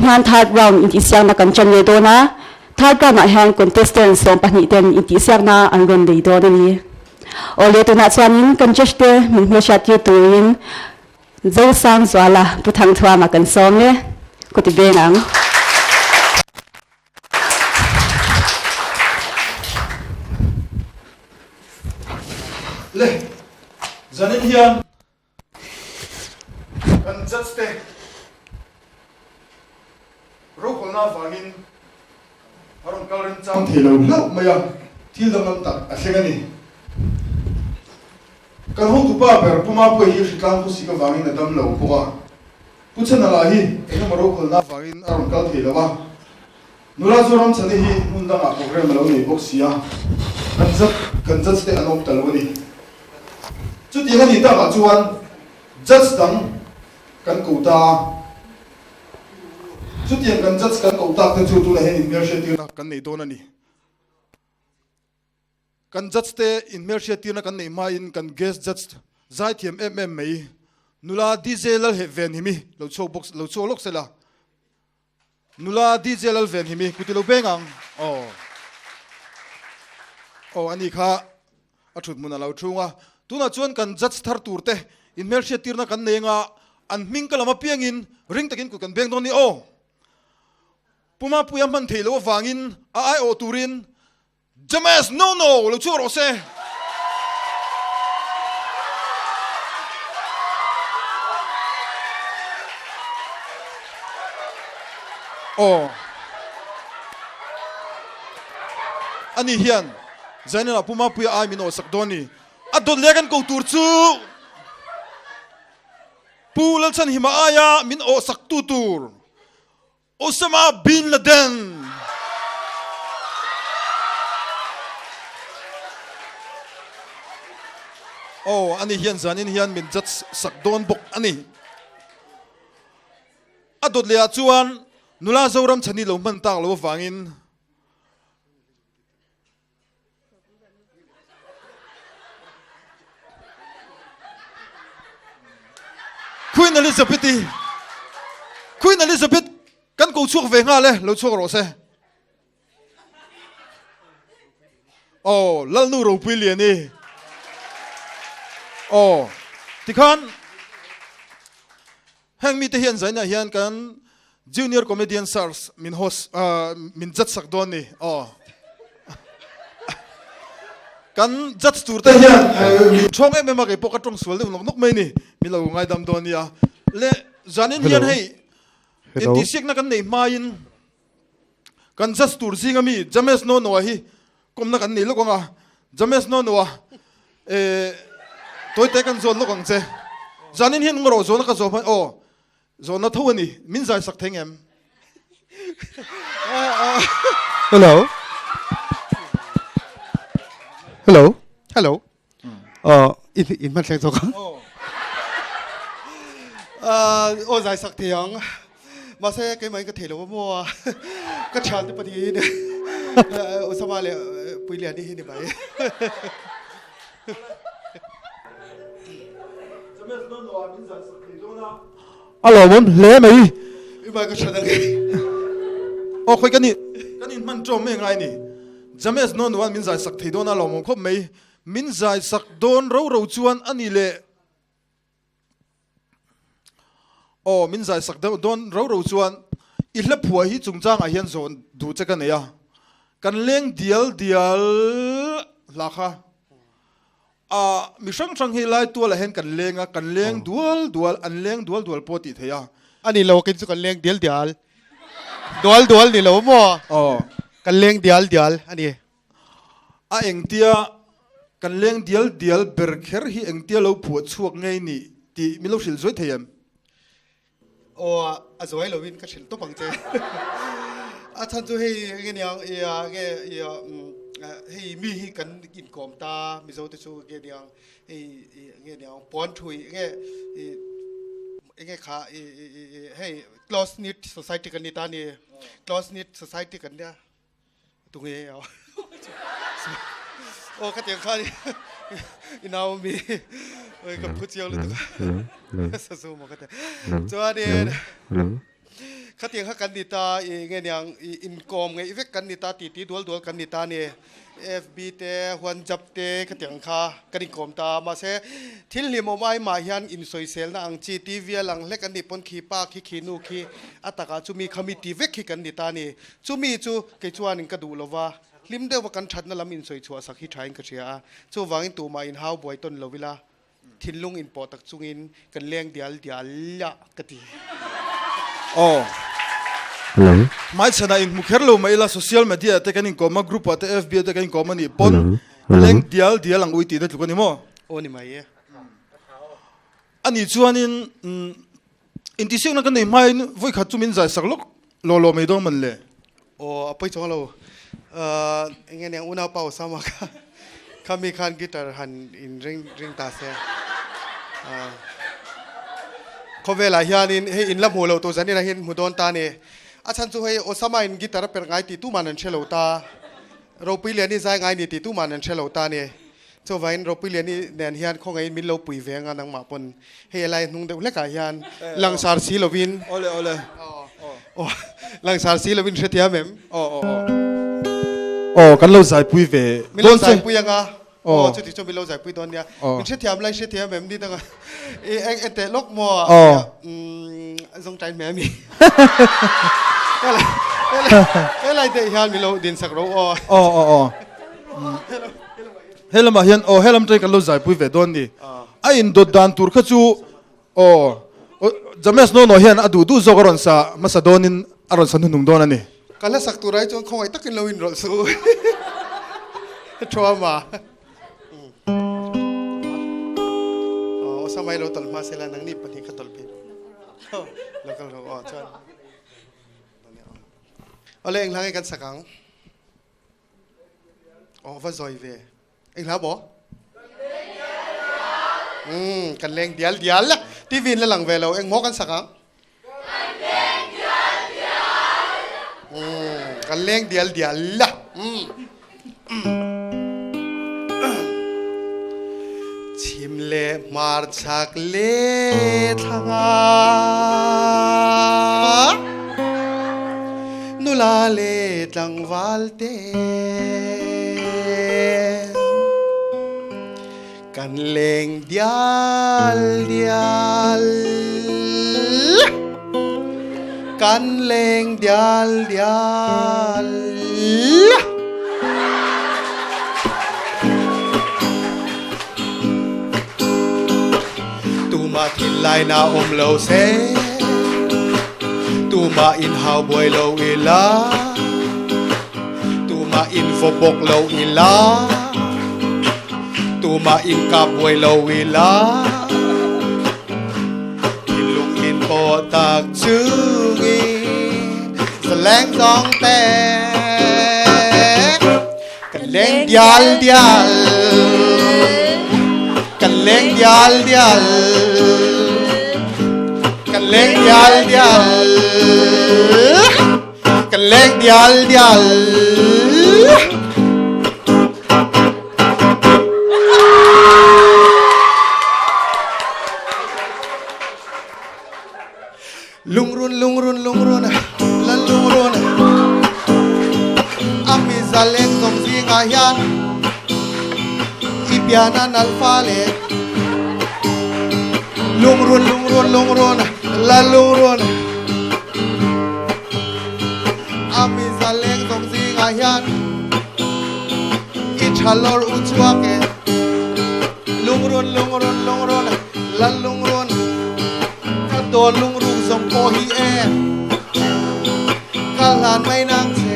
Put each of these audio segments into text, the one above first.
hian third round intihsiakna kan ṭan leh dawn a, third round ah hian contestant 12 ten intihsiakna an rawn nei dawn a ni. Awle tunah chuanin kan judge te min hmelhriat tir turin Zosangzuala Pu Thangthuama kan sawm e, ku ti beng ang. Le, zanin hian kan judge te rokhawlna avangin a rawn kal remchang thei lo hlauh mai a, thil danglam tak a thleng a ni. Kan hotupa ber Pu Mapuia hi hritlang khawsik avangin a dam lo bawk a, Pu Chhanala hi engemaw rokhawlna avangin a rawn kal thei lo a, nula Zoramchhani hi hmun dangah programme a lo nei bawk si a, kan judge kan judge te an awm ta lo a ni. Chutiang a nih takah chuan judge dang kan ko ta a, chutiang kan judge kan ko tak te chu tunah hian inhmelhriattirna kan nei dawn a ni. Kan judge te inhmelhriattirna kan neih hmain kan guest judge zaithiam em em mai nula DJ Lalhehvenhimi lo chhuak bawk lo chhuak lawk sela. Nula DJ Lalvenhimi kuti lo beng ang aw aw ani kha a thut hmun a lo thung a. Tunah chuan kan judge thar tur te inhmelhriattirna kan nei anga an hming ka lam apiangin ring takin kut kan beng dawn ni aw. Puma Puia hman theih loh avangin a aiawh turin James no no lo chhuak rawh se. Aw. Ani hian Zainal ah Pu Mapuia ai min awhsak dawn ni. A dawt leh kan ko tur chu Pu Lalchhanhima aia min awhsak tu tur Osama bin Laden. Oh, ani hian zanin hian min judge sak dawn bawk a ni. A dawt leh ah chuan nula Zoram chhani lo hman tak lo avangin Queen Elizabeth i Queen Elizabeth kan ko chhuak ve nghal e lo chhuak rawh se Aw Lalnu ropui lian i Aw tikhan Heng mite hian zainah hian kan Junior Comedian Search min host min judge sak dawn ni aw. Kan judge tur te hian min thawng em em a kei pawh ka tawng sual deuh nawk nawk mai ni min lo ngaidam dawn nia. Le zanin hian hei intihsiakna kan neih hmain kan judge tur zinga mi James Nonoa hi kawmna kan nei lawk ang a, James Nonoa eh tawite kan zawn lawk ang che. Zanin hian ngarawh zawhna ka zawh hmain aw zawhna tho a ni, min zai sak thei ngem? Hello. Hello. Hello. Aw in in hman thleng zawk ang. Aw zai sak thei ang. Mahse keimah in ka thei lo a maw a. Ka thian te pahnih hi Osama leh Puiliani hi ni mai. A lawmawm hle mai. I mai ka than ang e. Aw khawi kan kan in hman tawm mai angai ni. James Nonoan min zai sak thei dawn a lawmawm khawp mai. Min zai sak dawn ro ro chuan a ni leh aw min zai sak deuh dawn ro ro chuan i hla phuah hi chungchangah hian zawn duh che ka nei a, kan leng dial dial hla kha a mi hrang hrang hi lai tualah hian kan leng a, kan leng dual dual an leng dual dual pawh tih theih a. A ni lo kin chu kan leng dial dial dual dual ni lo maw? Aw. Kan leng dial dial a ni. A engtia kan leng dial dial ber kher hi engtia lo phuah chhuak ngei ni tih min lo hrilh zuai thei em? Aw a zuai lovin ka hrilh tawp ang che. A chhan chu hei enge niang i nge i hei mi hi kan inkawm ta Mizo te chu enge niang hei enge niang puan thui enge i enge kha i hei close knit society kan ni ta ni close knit society kan nia. Tunge aw aw ka tiang khan i nau mi oi ka phu chiang lutuk a sa zu maw ka ti chuanin Khatiang kha kan ni ta i nge niang i inkawm ngeih vek kan ni ta titi dual dual kan ni ta ni. FB te WhatsApp te khatiang kha kan inkawm ta mahse thil hlimawm ai mah hian insawiselna ang chi TV a lang hlek an nih pawn khi pa khi khi nu khi a takah chumi khami ti vek khi kan ni ta ni. Chumi chu kei chuanin ka duh lova hlim deuhva kan thatna lam insawi chhuah sak hi thain ka hria a. Chuvangin tumah inhau buai tawn lo ila. Thinlung inpawh tak chungin kan leng dial dial a ka ti. Aw. Hello. Hmaichhanah inhmu kher lo mai ila social media te kan inkawm a, group ah te FB ah te kan inkawm a nih pawn Hello. Hello. leng dial dial ang ui tihna tluk a ni maw? Aw ni mai e. A nih chuanin Intihsiakna ka nei hmain vawikhat chu min zaisak lawk law law mai dawn man le. Aw a pawi chuang lo. Eng nge niang unaupa Osama kha kha mi khan guitar han in ring ring ta se. Khawvelah hianin hei in la hmuh loh tur zanin ah hian hmu dawn ta a ni. A chhan chu hei Osama in guitar a perh ngai tih tuman an hre lo ta. Ropui Liani zai ngai ni tih tuman an hre lo ta a ni. Chuvain Ropuiliani nen hian khawngaihin min lo pui ve anga nangmah pawn hei a lai hnung deuh hlekah hian langsar si lovin Awle awle aw langsar si lovin hrethiam em? Aw aw aw aw kan lo zaipui ve Min lo zaipui anga aw chuti chu min lo zaipui dawn nia min hrethiam lai hrethiam em ni danga i eng en teh lawk maw zawng tain hmel ami helai te hian min lo din sak ro aw aw aw aw He lamah hian aw he lam atangin kan lo zaipui ve dawn ni. A indawt dan tur kha chu aw James Nono hian a duh duh zawk a rawn sa hmasa dawnin a rawn sa hnuhnung dawn a ni. Ka hla sak tur ai chuan khawngaih takin lo inrawlh suh u. Thuama. Aw Osama i lo tawlh hma sela nangni pahnih kha tawlh phei rawh. Lo kal rawh aw chuan. Awle eng hla nge kan sak ang? Aw va zawi ve. Eng hla maw? Umm kan leng dial dial. TV in la lang ve lo. Eng maw kan sak ang? Kan leng dial dial. Umm kan leng dial dial. Umm. Chhim leh hmar chhak leh thlanga nula leh tlangval te kan leng dial dial kan leng dial dial. Tumah thinlaina awm lo se, tumah inhau buai lo ila, tumah invaw bawk lo ila, tumah inkap buai lo ila, thinlung inpawh tak chungin zaleng zawng te kan leng dial dial kan leng dial dial kan leng dial dial kan leng dial dial. Lungrun lungrun lungrun la lungrun A mi zaleng zawng zingah hian i pian a nalh fa le Lungrun lungrun lungrun la lungrun A mi zaleng zawng zingah hian i tha lawr u chhuak e Lungrun lungrun lungrun la lungrun Ka dawn lungruk zawng pawh hi e Ka hlan mai nang che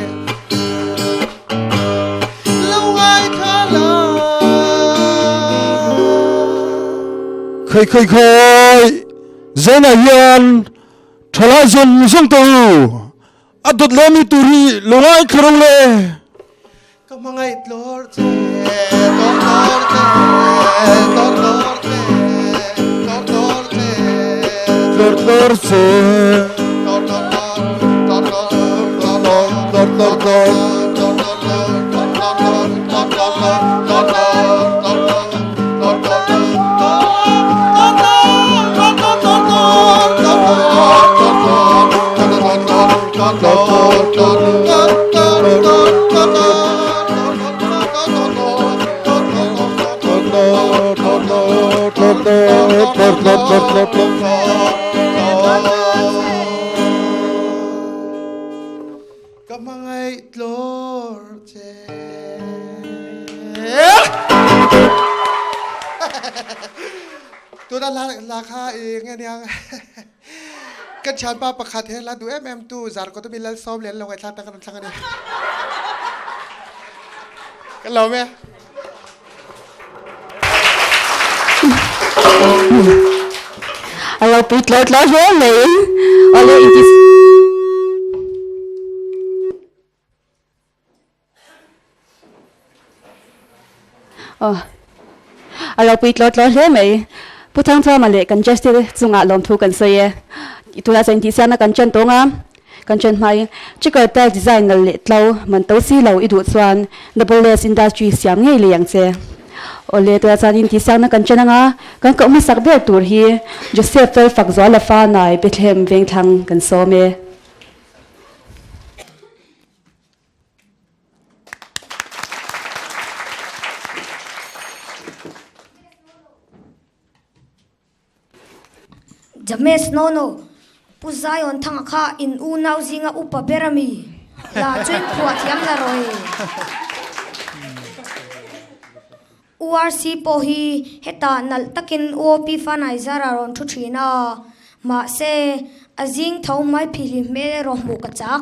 Lo ngaithla la. Khoi khoi khoi Zainah hian thalai zawng zawng teh u a dawt leh mi tur hi lo ngaithla ro le. Ka hmangaih tlawr che, tlawr tlawr che, tlawr tlawr che, tlawr tlawr che. Tlawr tlawr che. Tlawr tlawr tlawr, tlawr tlawr tlawr tlawr tlawr tlawr. Tlawr tlawr tlawr, tlawr tlawr tlawr, tlawr tlawr tlawr, tlawr tlawr tlawr, tlawr tlawr tlawr, tlawr tlawr tlawr, tlawr tlawr tlawr, tlawr tlawr tlawr, tlawr tlawr tlawr. Ka hmangaih tlawr che. Tuna hla hla kha i nge niang kan thianpa pakhat he hla duh em em tu Zarkawt ami Lalsawm leh an lo ngaihthlak tak a rawn thlang a ni. Kan lawm e. A ropui tlawr tlawr hle mai. Awle inti Aw a ropui tlawr tlawr hle mai. Pu Thangthuama leh kan Justice chungah lawmthu kan sawi e. Tunah chuan intihsiakna kan ṭan tawng a. Kan ṭan hmain Chicker Tile design nal leh tlo man to si lo i duh chuan Double Lace Industry siam ngei lei ang che. Awle tunah chuan intihsiakna kan ṭan anga kan koh hmasak ber tur hi Joseph Felfakzuala fa nai Bethlehem Vengthlang kan sawm e. James Nono, Pu Zion Thanga kha in unau zinga upa ber a mi? La chuin phuah thiam la rawh e. URC pawh hi hetah nalh takin UOP Fanai zara rawn thu thin a, mahse a zing tho hmai phihli hmel erawh hmuh ka chak.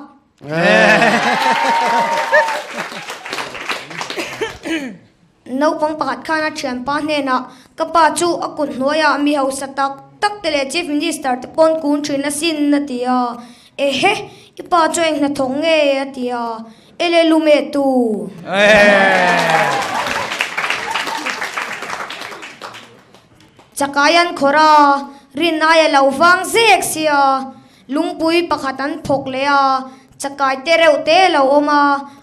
Naupang pakhat khan a thianpa hnenah, Ka pa chu a kut hnuaiah mi hausa tak tak te leh Chief Minister te pawn kun thin asin, a ti a. Ehe, i pa chu eng hnathawk nge? a ti a. Ele lume tu. Chakai an khawrh a, rin aia lo vang zek sia. Lungpui pakhat an phawk leh a, chakai te reuh te lo awm a,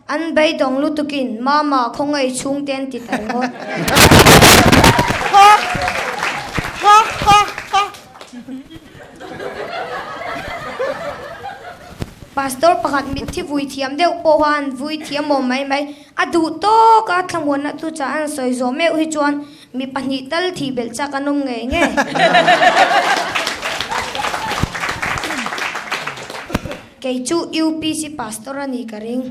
an beidawng lutukin Mama khawngaih chhungte an ti ta ringawt. Pastor pakhat mitthi vui thiam deuh pawh a an vui thiam awm mai mai. A duh tawk a, thlamuanna chu chah an sawi zawh meuh hi chuan Mi pahnih tal thih belh chak an awm ngei ngei. Kei chu UPC pastor a ni ka ring.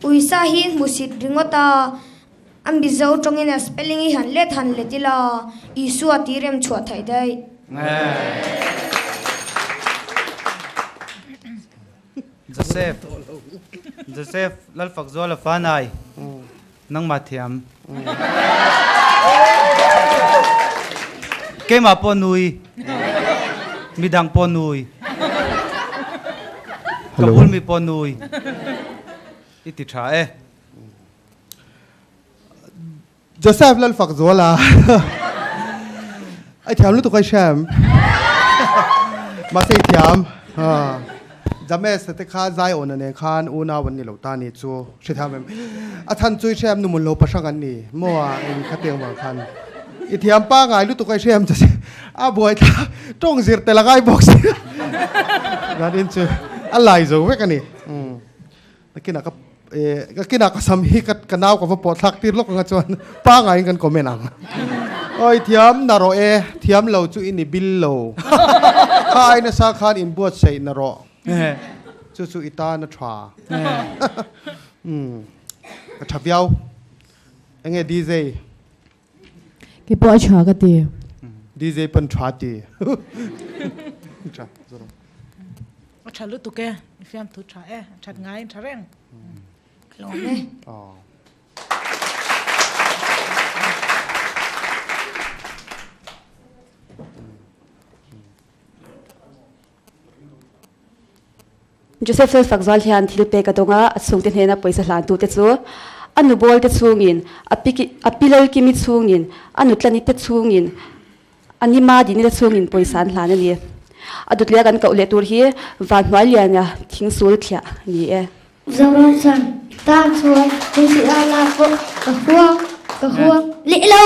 Uisa hi hmusit ringawt a, a Mizo tawngin a spelling hi han let han let ila, Isua tih rem chhuah theih daih. Joseph Joseph Lalfakzuala Fanai nangmah thiam Keimah pawh nui midang pawh nui ka bul mi pawh nui i ti tha e. Joseph Lalfakzuala I thiam lutuk ai hrem mahse i thiam James te kha Zion nen khan unau an ni lo ta ni chu hrethiam em a chhan chu i hrem nu mun lo pahrang an ni maw a eng kha tiang vang khan i thiam pangai lutuk ai hrem Joseph a buai thla tawng zir tel a ngai bawk si zanin chu a lai zo vek a ni. Nakinah ka eh nakinah ka sam hi ka ka nau ka va pawh thlak tir lawk anga chuan pangaiin kan comment ang. Awi thiam na rawh e, thiam lo chu i ni bil lo. Kha ai nasa khan in buatsaih na rawh. Chu chu i tan a tha. Umm ka tha viau. Enge DJ? Kei pawh a tha ka ti. DJ pawn tha ti. Tha. A tha lutuk e, i fiamthu tha e, a that ngaiin tha reng. Ka lawm e. Joseph Felfakzual hian thil pek a dawng a, a chhungte hnena pawisa hlantute chu a nubawlte chhungin, a pi a pi Lalkimi chhungin, a nutlanite chhungin, a nima Dinite chhungin pawisa an hlan a ni. A dutlia kan koh leh tur hi Vanhnuailiana thingsul thliah a ni e. Zoram chuan tan chuan hei a lak pawh ka huang ka huang leh lo.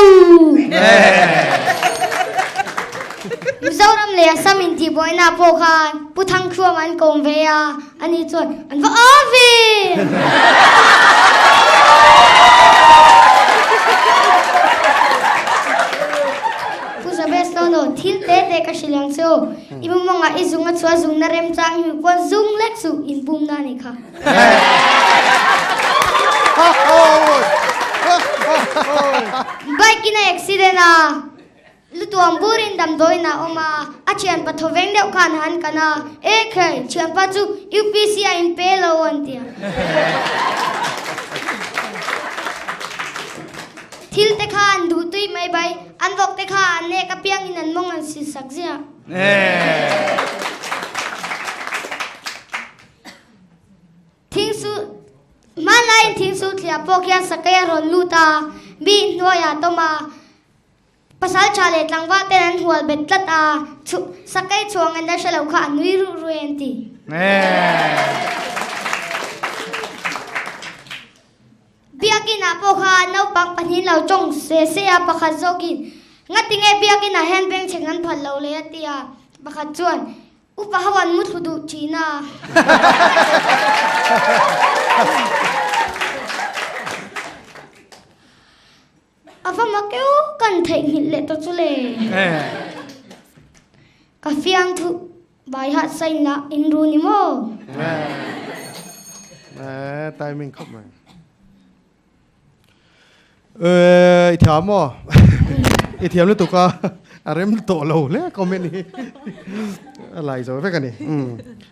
Mizoram leh Assam intihbuaina pawh khan Pu Thangthuam an kawm ve a, ani chuan an va awm ve! Pu Jabez Nono, thil te te ka hrilh ang che u. I mumangah i zung a chhuah zungna remchang i hmuh pawn zung lek suh inpumna a nih kha. Bike in a accident a, lutuam burin damdawiin a awm a, a thianpa thawveng deuh khan a han kan a, E khai, thianpa chu UPC a in pe lo an ti a. Thil te kha an duh tui mai bai, an vawk te kha an nek apiangin an mawng an silsak ziah. Thingsu, Hmanlaiin thingsu thliah pawh khian sakei a rawn lut a, mi hnuaiah a tawm a, pasal tha leh tlangval ten an hual bet tlat a, chhu, sakei chhuang en la hre lo kha a nui ruh ruai an ti. Biakinah pawh kha naupang pahnihin lo tawng se se a, pakhat zawkin, Ngatinge biakinah hian bengchheng an phal lo le a ti a, pakhat chuan, Upa ho an muthlu duh thin a. A va mak eu kan theihnghilh leh tawh chu le. Ka fiang thu bai hat sain lah in ru ni maw? Timing khawp mai. I thiam maw? I thiam lutuk a, a rem tawh lo hle comment hi a lai zo vek a ni.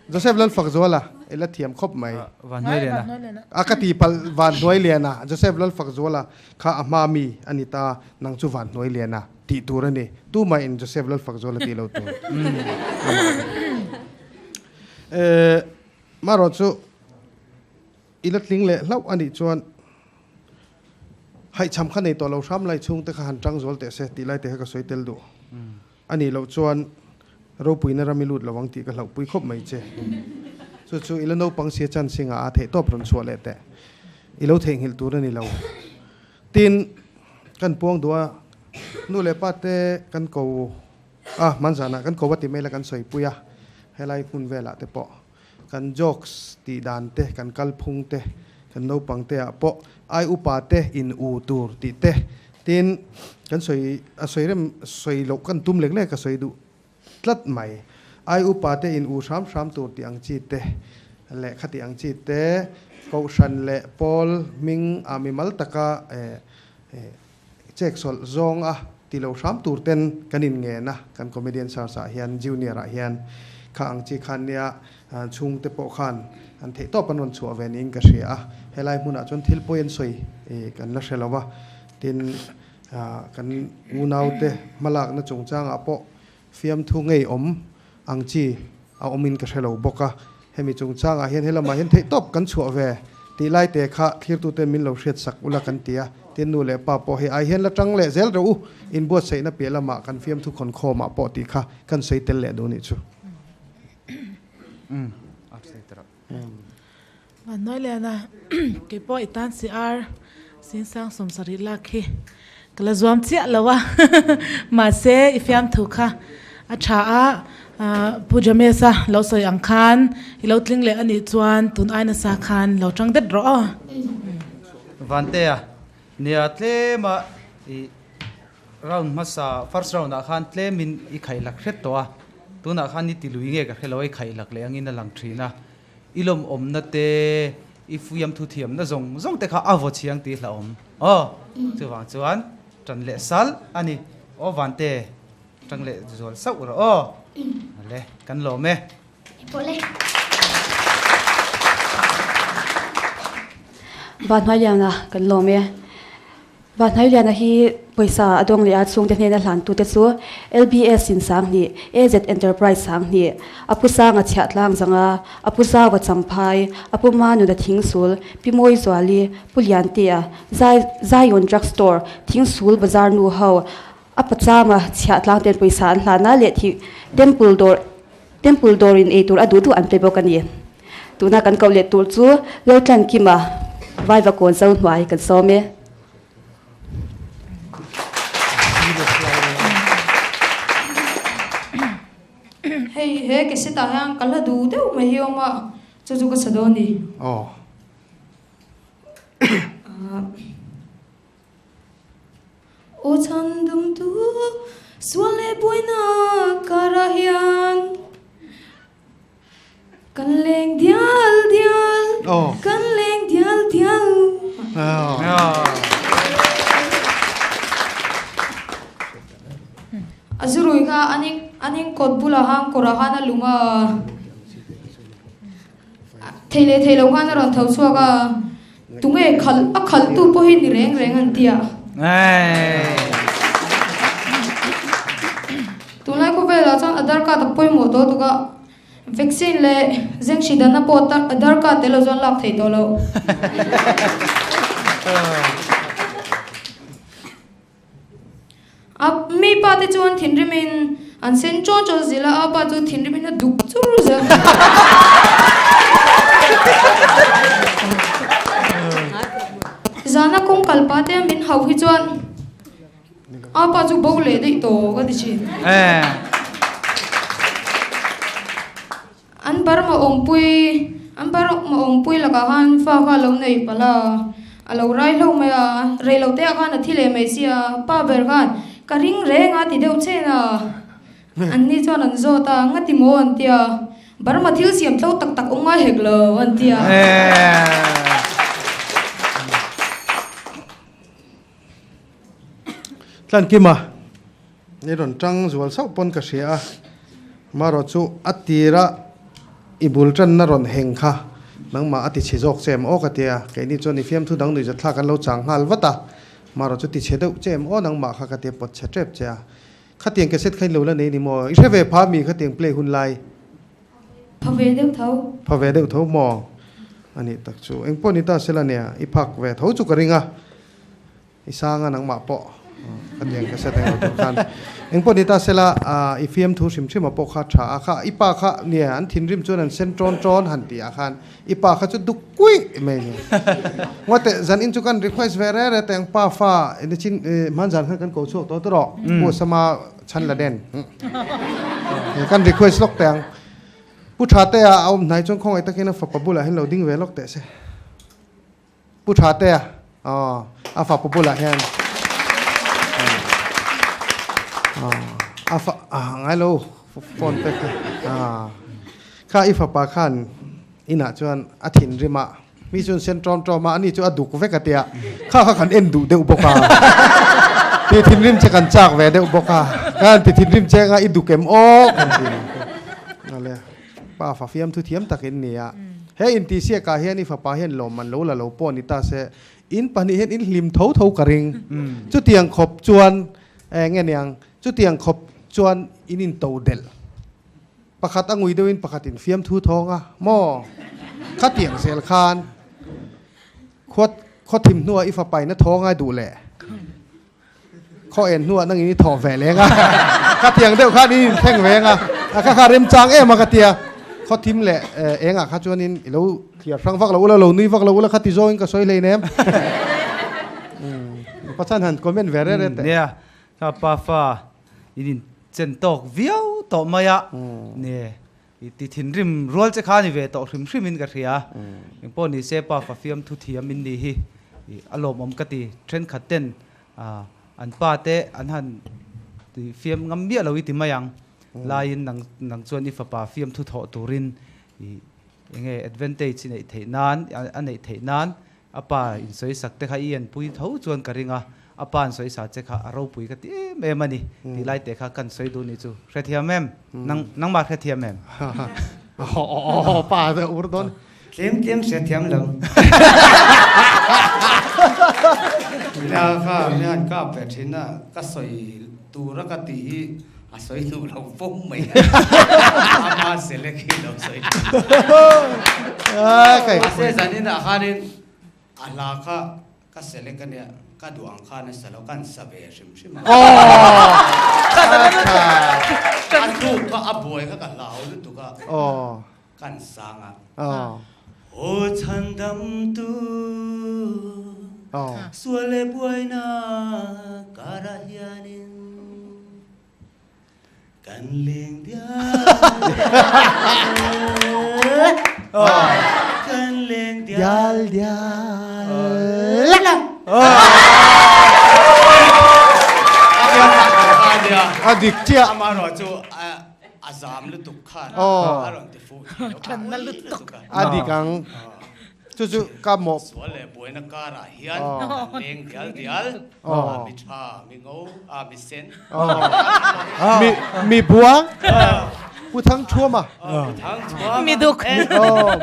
Joseph Lalfakzuala i la thiam khawp mai. Vanhnuailiana. A ka ti palh Vanhnuailiana, Joseph Lalfakzuala kha a hma mi a ni ta, nang chu Vanhnuailiana tih tur a ni. Tumahin Joseph Lalfakzuala tih lo tur. Marawh chu I la tling leh hlauh a nih chuan haihchham kha nei tawh lo hram lai chhungte kha han tang zual teh se tih lai te kha ka sawi tel duh. A nih loh chuan ropuina ram i lut lo ang tih ka hlauhpui khawp mai che. Chu chu i la naupang sia chance ngah a theih tawp rawn chhuah leh teh. I lo theihnghilh tur a ni lo. Tin, kan puang duh a, nu leh pa te kan ko a, hmanzanah kan ko a ti mai la kan sawipui a, helai hmun velah te pawh. Kan jokes tih dan te, kan kalphung te, kan naupang te ah pawh ai upa te in u tur tih te, tin kan sawi a sawi rem sawi loh kan tum lek lek a sawi duh tlat mai. Ai upa te in u hram hram tur tih ang chi te leh khati ang chi te, kohhran leh pawl hming ah mimal taka eh chek sawlh zawng a ti lo hram tur ten kan in ngen a, kan comedian search ah hian junior ah hian kha ang chi khan nia chhung te pawh khan an theih tawp an rawn chhuah ve niin ka hria a, helai hmunah chuan thil pawi an sawi kan la hre lo va, tin kan unau te hmalakna chungchangah pawh Fiamthu ngei awm ang chi a awmin ka hre lo bawk a, hemi chungchangah hian helamah hian theihtawp kan chhuah ve tih lai te kha thlirtuten min lo hriatsak ula kan ti a, tin nu leh pa pawh hei ai hian la tang leh zel reuh u, inbuatsaihna piah lamah kan fiamthu khawnkhawmah pawh tih kha kan sawi tel leh duh nih chu. Vannuai Liana, kei pawh i tan si ar Sinsang 70 lak hi ka la zuam chiah lo a, mahse i fiamthu kha a tha a, Pu James-a lo sawi ang khan i lo tling leh a nih chuan tun ai nasa khan lo tang det rawh aw. Vantea, nia tlema i round hmasa first round ah khan tlemin i khaihlak hret tawh a, tunah khan i ti lui nge ka hre lo a i khaihlak leh angin a lang thin a. I lawmawmna te, i fuiam thuthiamna zawng zawng te kha a vaw chhiang tih hlauhawm. Aw, chuvang chuan tan leh sal a ni. Aw Vante, tang leh zual sauh rawh aw. Ale, kan lawm e. Vanhnuailiana, kan lawm e. Vanhnuailiana hi pawisa a dawng leh a chhungte hnena hlantute chu LBS in 2000, AZ Enterprise 2000, a pu Sanga Chhiahtlang Zanga, a pu Zaua Champhai, a pu Manuna Thingsul, Pi Mawizuali, Pu Liantea, Zai Zion Drug Store, Thingsul Bazar nu ho, a Pachama Chhiahtlang ten pawisa an hlan a leh thih Temple dawr Temple dawrin eitur a duh duh an pe bawk a ni. Tuna kan koh leh tur chu Laltlankima Vaivakawn zo hnuai kan sawm e. he cassette ah hian ka hla duh deuh mai hi a awm a, chu chu ka sa dawn a ni. Aw. Aw chhan dam tu sual leh buaina karah hian kan leng dial dial, kan leng dial dial. A zurui kha an in kawt bulah khan kawrah khan a lum a. Thei leh thei lo khan a rawn tho chhuak a, tunge khalh a khalh tu pawh hi ni reng reng an ti a. Tunlai khawvelah chuan Aadhaar card a pawimawh tawh tuk a, vaccine leh zenghri danna pawh Aadhaar card tel lo chuan lak theih tawh lo. A mi pa te chuan thinrimin an sen chawn chawn zil a, a pa chu thinrimin a duk chur zel. Zana kawng kal pa te min hauh hi chuan a pa chu bo leh daih tawh ka ti thin. An Burma awmpui an Burma awmpui lakah khan fa kha a lo nei palh a, a lo rai hlauh mai a, rei lo te ah khan a thi leh mai sia, pa ber khan ka ring reng a ti deuh chen a, an ni chuan an zawt a, nga ti maw an ti a, Burma thil siam tlo tak tak awm ngai hek lo an ti a. Tlankima. I rawn tang zual sauh pawn ka hria a, marawh chu a tira i bul tanna rawn heng kha nangmah a tichhe zawk che em aw ka tia, keini chuan i fiamthu dang nuihzat thlak an lo chang nghal vat a, marawh chu tichhe deuh che em aw nangmah kha ka tia pawt chhe tep che a, khatiang cassette kha in lo la nei ni maw, i hre ve pha mi khatiang play hun lai? Pha ve deuh tho. Pha ve deuh tho maw? A nih tak chu engpawh ni ta sela nia, i phak ve tho chu ka ring a. I sang a nangmah pawh ka tiang ka set englo tur khan engpawh ni ta sela i fiamthu hrim hrim a pawh kha tha a kha i pa kha nia an thinrim chuan an sen tawn tawn han tih ah khan i pa kha chu duk kuih mai ni ngawt teh zan in chu kan request ve re re teng pa fa nichin hman zan khan kan ko chhuak tawh tawh pu sama chhan la den kan request lawk teng pu tha te a awm hnai chuan khawngaih takin a fapa bulah hian lo ding ve lawk teh se. Pu Thatea, Aw, a fapa bulah hian a fa ngai lo phone te kha kha i fapa khan inah chuan a thinrim a, mi chuan sen ṭawm ṭawm a, ani chu a duk vek a tia, kha kha kan en duh deuh bawk a, ti thinrim che kan chak ve deuh bawk a, khan ti thinrim che anga i duk em aw kan ti ale. Pa fa fiamthu thiam tak in ni a, he intihsiak ah hian i fapa hian lawmman lo la lo pawh ni ta se, in pahnih hian in hlim tho tho ka ring. Chutiang khawp chuan eng nge niang, chutiang khawp chuan in into delh. Pakhat a ngui deuhin pakhat in fiamthu thawng a, maw? Khatiang zel khan khuat khaw thim hnuah i fapa in a thaw ngai duh leh. Khaw en hnuah nangin i thawh ve leng a, ka tiang deuh khan i inthleng ve ang a, a kha kha remchang em a ka tia, khaw thim leh engah kha chuanin i lo thliar hrang vak lo ula, lo nui vak lo ula kha ti zawngin ka sawi hlei nem. Pachan han comment ve reh reh teh. Nia, kha pa fa in inchen tawk viau tawh mai a, nia i ti thinrim rual che kha ni ve tawh hrim hrim in ka hria. Engpawh ni se pa fa fiamthu thiam in ni hi a lawmawm ka ti. Thenkhat ten an pa te an han ti fiam ngam miah lo i ti mai ang. Laiin nang nang chuan i fapa fiamthu thawh turin i enge advantage i neih theih nan a neih theih nan A pa in sawisak te kha i enpui tho chuan ka ring a, a pa in sawisa che kha a ropui ka ti em em a ni tih lai te kha kan sawi duh ni chu. Hrethiam em? Nang nangmah hrethiam em? Aw pa te ur dawn. Tlem tlem hrethiam lo. Nia kha mi han kap ve thin a, ka sawi tura ka tih hi a sawi hnu lo fo mai a, ama selek hi lo sawi hnu. Mahse zaninah khanin a hla kha ka selek a nia, ka duh ang khan a sa lo, ka han sa ve hrim hrim a. A thluk kha a buai kha ka hlau lutuk a, ka han sang a. Aw chhandamtu sual leh buaina karah hianin. Kan leng dial Kan leng dial dial A dik chiah. Amaherawh chu a zam lutuk khan a rawn ti fuh thei lo. Thanna lutuk. A dik ang. Chu chu ka mawh. Sual leh buaina karah hian kan leng dial dial, mi tha, mi ngo, mi sen. Mi mi buang. Pu Thang Thuama. Pu Thang Thuama. Mi duk.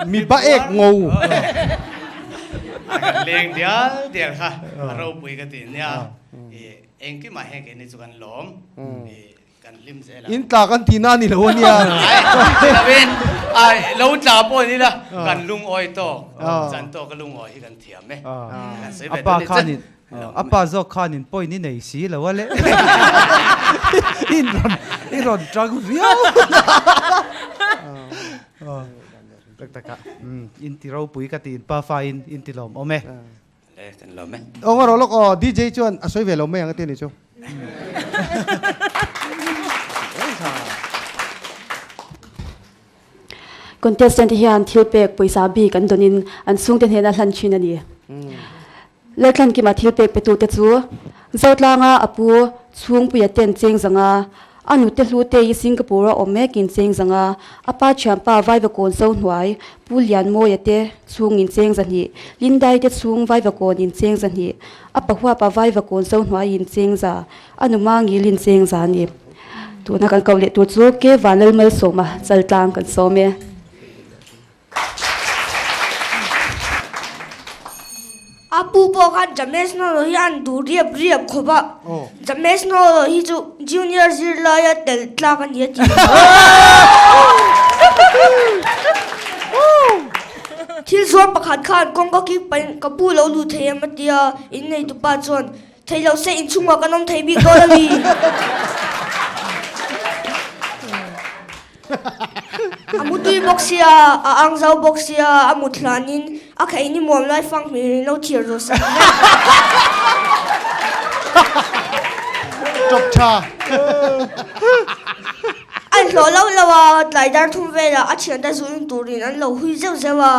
Mi ba ek ngo. Kan leng dial dial kha a ropui ka ti nia. Engkimah hian keini chu kan lawm. Kan hlim zel a. In tla kan tih na a ni lo a nia. Ai, lovin, ai, lo tla pawh ni la, kan lungawi tawk, chan tawk a lungawi hi kan thiam e. Kan sawi ve A pa dawn ni khanin, che. a pa zawk khanin point i nei si lo a le. In rawn, i rawn tang viau. Tak tak a, in ti ropui ka ti, in pa fa in, in ti lawmawm e. Le kan lawm e. Aw ngaw rawh lawk aw DJ chuan a sawi ve lo mai ang a ti a ni chu. Contestant te hian thil pek pawisa bik an dawnin an chhungte hnena hlan thin a ni. Laltlankima thil pek petute chu Zotlanga a pu Chhungpuia ten cheng zanga A nute hlute hi Singapore a awm mekin cheng zanga a pa thianpa Vaivakawn zo hnuai Pu Lianmawia te chhung in cheng zahnih, Lindai te chhung Vaivakawn in cheng zahnih, a pa huapa Vaivakawn zo hnuai in cheng za, a nu Mangil in cheng za a ni. Tuna kan koh leh tur chu Ke Vanlalmalsawma Chaltlang kan sawm e. A pu pawh khan James Nolo hi an duh riap riap khawp a, James Nolo hi chu junior zirlaia tel tlak a ni a ti. Thil zuar pakhat khan kawngka kik pahin ka pu lo luh thei em a ti a, inneitupa chuan Thei lo se inchhungah kan awm thei bik dawn a ni. A mutui bawk sia, a ang zau bawk sia, a mut hlanin a kheih ni muam lai fang hmel in lo thir zawh sak vek. Tawp tha. A inhlawh lo lo a, tlai dar thum velah a thiante zuin turin an lo hui zeuh zeuh a,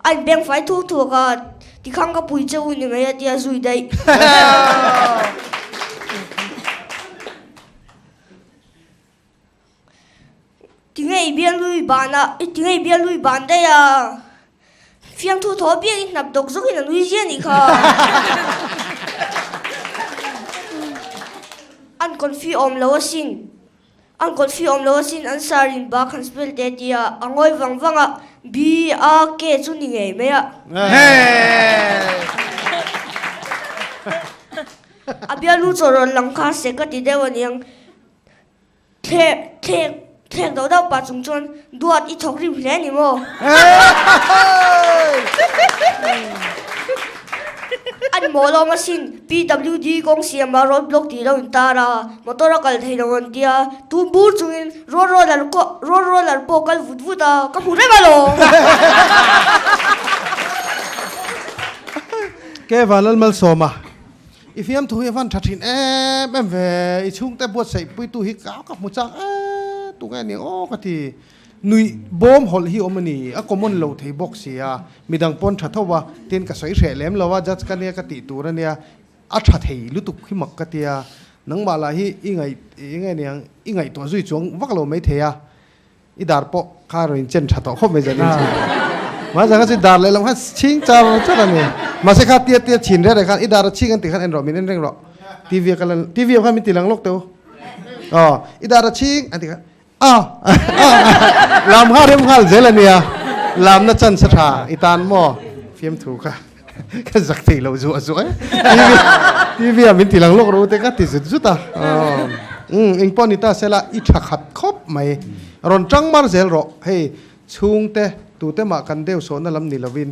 a inbeng fai thuak thuak a. Tikhang ka pui che u ni mai a tia zui daih. Tinge i bial lui ban a, tinge i bial lui ban daih a? Fiamthu thaw apiang i hnap dawk zawk in a nui zia nih kha. An confi awm lo asin. An kawtfi awm lo asin an sar in bak han spell te tia a ngawi vang vang a, B A K chu ni ngei mai a. A bialu chaw rawn lang kha se ka ti deuh aniang. Thlek thlek thlek deuh deuh pah chung chuan duat i thawk rim hle ni maw? An mawl awm asin PWD kawng siam a road block tih lo in tar a, motor a kal thei lo an tia, tum bur chungin road roller road roller pawh kal vut vut a, ka hmu reng alawm. Ke Vanlalmalsawma, i fiamthu hi a van tha thin em em ve, i chhungte buatsaih puitu hi ka ka hmu chak e, tunge a ni aw ka ti. Nuih bawm hawlh hi awm a ni, a common lo thei bawk si a, midang pawn tha tho a, tin ka sawi hreh lem lo a, judge ka nia ka tih tur a nia, a tha thei lutuk hi mak ka tia, nangmah lah hi i ngaih i nge niang i ngaihtuah zui chuang vak lo mai thei a, i dar pawh kha rawn inchen tha tawh khawp mai zan in chu. Mahse kha chu dar lehlam khan chhing char char a ni, mahse kha tia tia chhin reh reh khan i dar a chhing an tih khan en rawh min en reng rawh, TV a ka lan TV ah khan min ti lang lawk teh u, aw i dar a chhing an tih khan A lam nghal rem nghal zel a nia, lamna chance a tha i tan maw? Fiamthu kha ka zak thei lo zuah zuah e. TV ah min ti lang lawk rawh u te ka ti zut zut a. Umm engpawh ni ta sela i tha khat khawp mai. Rawn tang mar zel rawh. Hei chhungte tute mah kan deuh sawhna lam ni lovin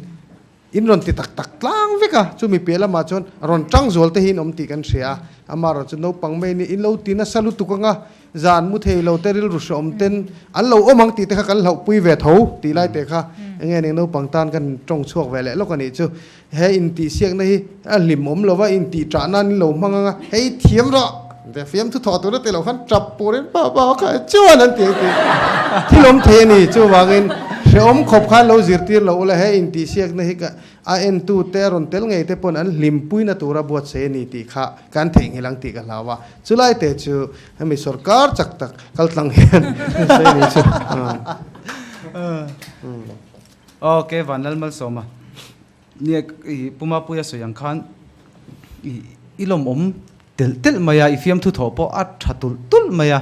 In rawn ti tak tak tlang vek a, chumi piah lamah chuan rawn tang zual te hi in awm tih kan hria a, amaherawh chu naupang mai ni in lo ti nasa lutuk anga zan mu thei lo te rilru hreawm ten an lo awm ang tih te kha kan hlauhpui ve tho tih lai te kha enge ning naupang tan kan tawng chhuak ve leh lawk a nih chu. He intihsiakna hi a hlim awm lo va, intih ṭah nan in lo hmang anga hei thiam rawh! An fiamthu thawh tur a ti lo khan tap purin pa pa kha chuan an ti an ti. Thil awm thei a ni. Chuvangin hrehawm khawp khan lo zirtir lo ula he intihsiakna hi ka a entu te a rawn tel ngei te pawn an hlimpuina tura buatsaih a ni tih kha kan theihnghilh ang tih ka hlau a. Chulai te chu hemi sorkar chak tak kal tlang hian sawi a ni chu. Ok Vanlalmalsawma. Nia i Pu Mapuia sawi ang khan i i lawmawm telh telh mai a, i fiamthu thawh pawh a tha tulh tulh mai a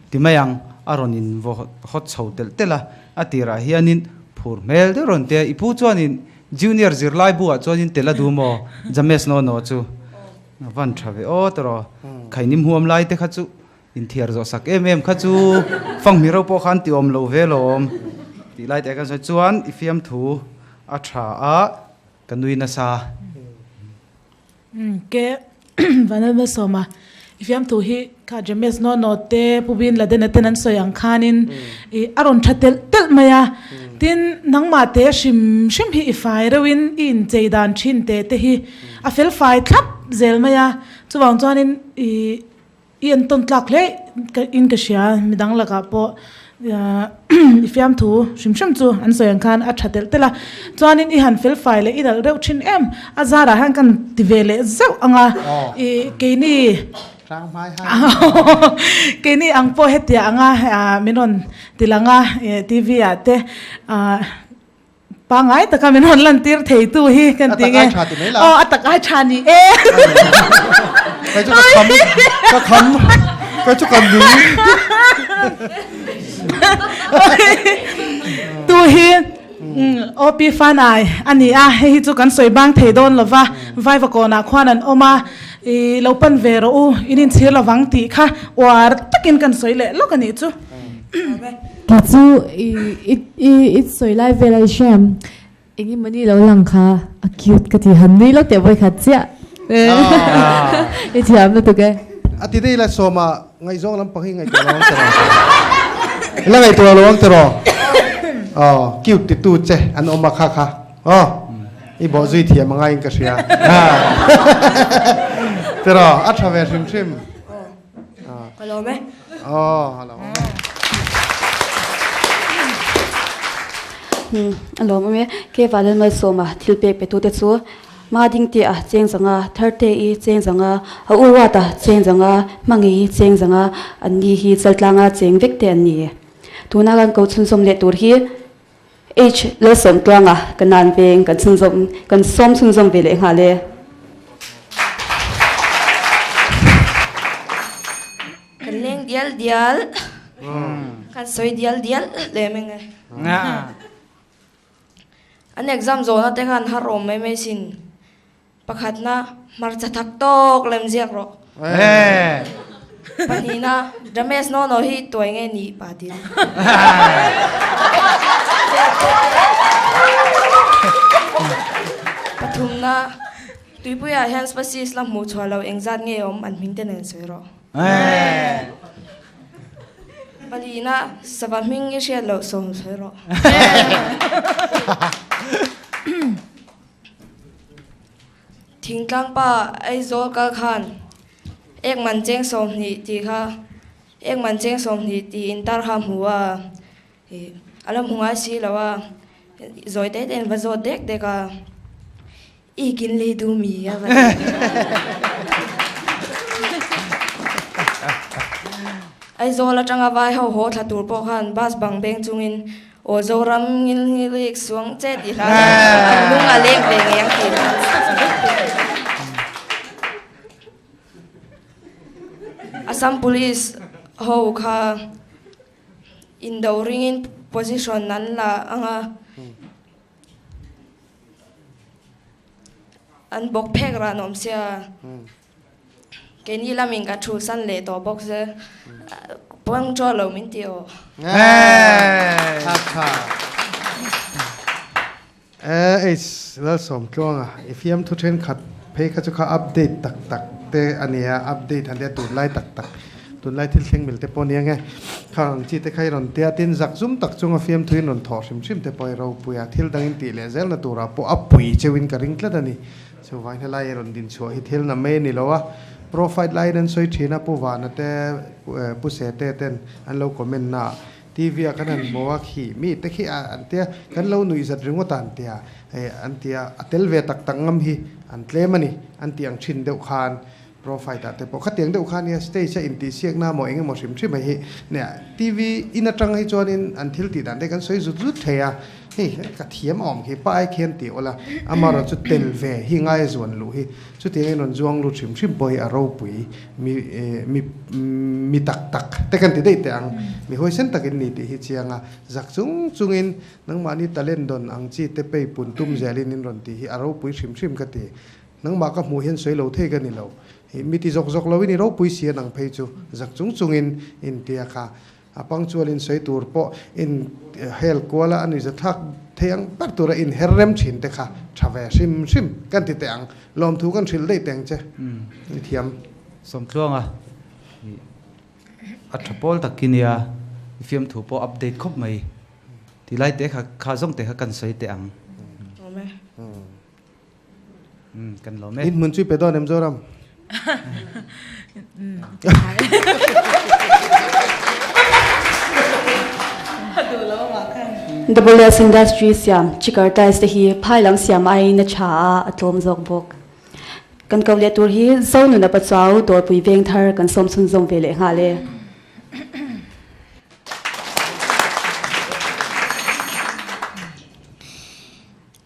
ti mai ang, a rawn in vaw hawt chho telh telh a, a tirah hianin phur hmel deuh rawn tia, i pu chuanin junior zirlai buah chuanin tel a duh maw James Nono chu a van tha ve aw tawh, khainim huam lai te kha chu Inthiar zawh sak em em kha chu fanghmir ho pawh khan ti awm lo ve lawm tih lai te kan sawi chuan i fiamthu a tha a ka nui nasa. Umm ke Vanlalma Sawma i fiamthu hi kha James Nono te Pu Bin Laden a ten an sawi ang khanin i a rawn tha telh telh mai a tin nangmah te hrim hrim hi i fai reuhin i inchei dan thin te te hi a fel fai thlap zel mai a chuvang chuanin i I entawn tlak hle in ka hria, midang lakah pawh i fiamthu hrim hrim chu an sawi ang khan a tha telh telh a, chuanin i han felfai leh i nalh reuh thin em, a zarah hian kan ti ve leh zeuh ang a, i keini keini ang pawh hetiah anga min rawn ti lang a TV ah te. Pangai taka min rawn lantir theitu hi kan ti nge. Aw a tak ai tha ni e. Kai chu ka kham ka kham kai chu ka nui. Tu hi OP fan ai a ni a, hei hi chu kan sawi bang thei dawn lo va, Vaivakawnah khuan an awm a, i lo pan ve rawh u, in inchhir lovang tih kha uar takin kan sawi leh lawk a nih chu. Kei chu i i i sawi lai vel a i hria em? Eng emaw ni lo lang kha a cute ka ti han nui lo teh vawi khat chiah i thiam lutuk e. A ti daih la sawma ngaihzawng lampang hi ngaihtuah lo ang tiraw? La ngaihtuah lo ang tiraw? Aw cute ti tu che an awm a kha kha aw i bawh zui thiam a ngaiin ka hria tiraw a tha ve hrim hrim. Ka lawm e. Aw, a lawm e. A lawm awm e. Ke Vanlal Malsawma thil pek pe tute chu Ma Dingte a cheng zanga, Tharte i cheng zanga, a u Ruat a cheng zanga, Hmangi i cheng zanga, an ni hi Chaltlanga cheng vek te an ni. Tuna kan ko chhunzawm leh tur hi H Lalsawmtluanga ka nan veng kan chhunzawm kan sawm chhunzawm ve leh nghal e. Kan leng dial dial, kan sawi dial dial lem eng e. An exam zawhna te khan har awm mai mai sin. Pakhatna, hmarcha thak tawk lem ziak rawh. Pahnihna, Ramesh Nono hi tuai nge ni pa tin. Pathumna, Tuipuiah hian species la hmuh chhuah loh engzat nge awm an hming te nen sawi rawh. Palina, sava hming i hriat loh sawm sawi rawh. Thingtlang pa Aizawl kal khan ek man cheng 20 tih kha ek man cheng 20 tih intar kha a hmu a, ih a la hmu ngai si lo a, zawi te te in va zawt dek dek a, ik in lei duh mi a va ti. Aizawl atanga vai ho haw thla tur pawh khan bus bang beng chungin Aw Zoram ngilngilik suang che tih hla an lung a leng ve ngei ang tih hla. Assam Police ho kha indo ringin position an la ang a, an bawk phek ran awm sia. Keini lamin ka thu san leh tawh bawk se puang chaw lo min ti aw. Tha tha. Eh H Lalsawmtluanga i fiamthu thenkhat phei kha chu kha update tak tak te a nia, update han tia tunlai tak tak tunlai thil thleng mil te pawh nia nge khang ang chi te kha i rawn tia tin zak zum tak chunga fiamthu in rawn thawh hrim hrim te pawh i ropui a, thil dangin tih leh zelna turah pawh a pui cheuhin ka ring tlat a ni. Chuvang helai i rawn din chhuah hi thil na mai a ni lo a, Pro fight laiin an sawi thin a, Pu Vana te, Pu Sete ten an lo comment na a, TV ah kan han hmu a, khi mi te khi a an tia, kan lo nuih zat ringawt a an tia, an tia, a tel ve tak tak ngam hi an tlem a ni, an tih ang thin deuh khan Pro fight ah te pawh khatiang deuh kha nia stage a intihsiakna maw eng emaw hrim hrim hei hi nia TV in atang hi chuanin an thil tih dan te kan sawi zut zut thei a, hei ka thiam a awm khi pa ai khian tih awla amaherawh chu tel ve hi ngai a zuan luh hi chutiangin rawn zuang lut hrim hrim pawh hi a ropui mi mi mi tak tak te kan ti daih teh ang mi huaisen takin ni tih hi chiang a zak chung chungin nangmahni talent dawn ang chi te pei pun tum zelin in rawn tih hi a ropui hrim hrim ka ti. Nangmah ka hmuh hian sawi lo thei ka ni lo. Hi mi ti zawk zawk loin i ropui si a nang phei chu zak chung chungin in tia kha. A punctual in sawi tur pawh in hel kual a, a nuihza thlak thei ang ber tura in her rem thin te kha tha ve hrim hrim kan ti teh ang. Lawmthu kan hrilh daih teh ang che. I thiam. Sawmtluanga hi a tha pawl tak i nia, i fiamthu pawh update khawp mai. Tilai te kha kha zawng te kha kan sawi teh ang. Awm e. Kan lawm e. In hmun chu i pe dawn em Zoram? WS Industry siam Chikar Tiles te hi phai lam siam aiin a tha a, a tlawm zawk bawk. Kan ko leh tur hi Zonuna Pachuau Dawrpui Vengthar kan sawm chhunzawm ve leh nghal e.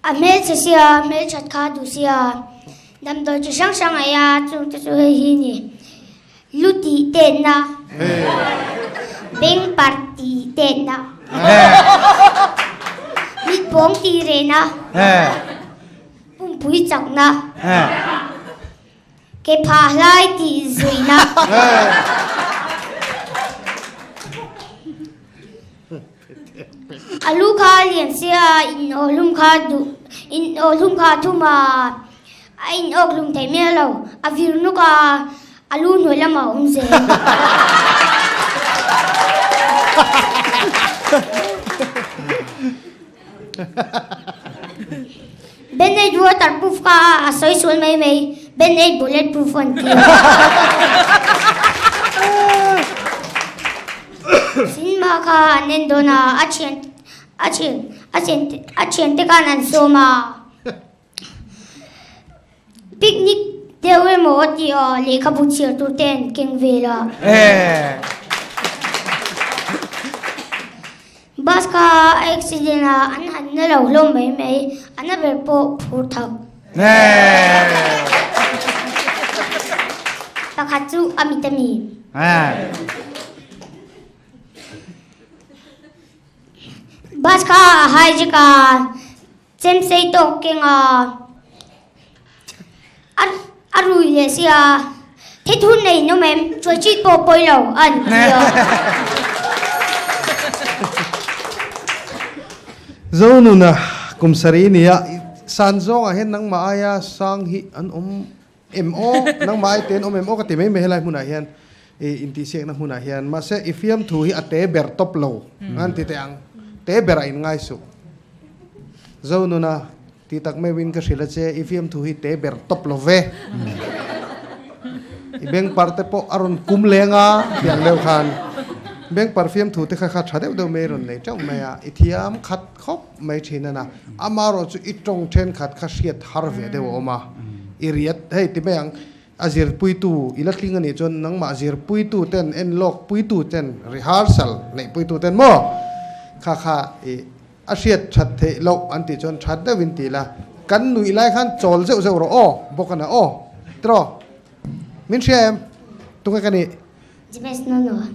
A hmelchhe sia, hmelthat kha duh sia, damdawi chi hrang hrang ei a, chung te chu hei hi ni, lu tih tetna, beng parh tih tetna, mit pawng tih rehna, pumpui chakna, Ke phah hlai tih zuihna. A lu kha a lian sia, in awhlum kha duh, in awhlum kha a thum a, a in awkhlum thei miah lo, a vir nuk a, a lu hnuai lamah a awm zel. Band-aid waterproof kha a sawi sual mai mai, band-aid bulletproof an ti a. Cinema kha an en dawn a, a thian a thian a thian a thiante khan an sawm a. Picnic deuh emaw a ti a, lehkhabu chhiar tur te an keng vel a. Bus kha a accident a, an han na lo hlawm mai mai, a na ber pawh phur thak. Pakhat chu a mit a mi. Bus kha a hijack a. Chemsei tawk keng a, a rui leh si a, thil thun nei nawm em, chuai chit pawh pawi lo a an ti a. Zonuna kum sarih nia san zawngah hian nangmah aia sang hi an awm em aw, nangmah ai te an awm em aw ka ti mai mai helai hmunah hian i intihsiakna hmunah hian mahse i fiamthu hi a te ber tawp lo an ti teh ang, te berah in ngai suh. Zonuna, Ti tak meuhin ka hrilh a che, i fiamthu hi te ber tawp lo ve. I bengpar te pawh a rawn kum leng a, tiang deuh khan bengpar fiamthu te kha kha tha deuh deuh mai rawn nei teuh mai a, i thiam khat khawp mai thin a na. Amaherawhchu i tawng thenkhat kha hriat har ve deuh a awm a, i riat hei ti mai ang, a zirpuitu i la tling a nih chuan nangmah zirpuitu ten enlawk puitu ten rehearsal neih puitu ten maw kha kha i A hriat that theih loh an tih chuan that deuhin ti la, kan nuih lai khan chawl zeuh zeuh rawh aw, bawk a na aw. Tiraw? Min hria em? Tunge ka nih? James Nono.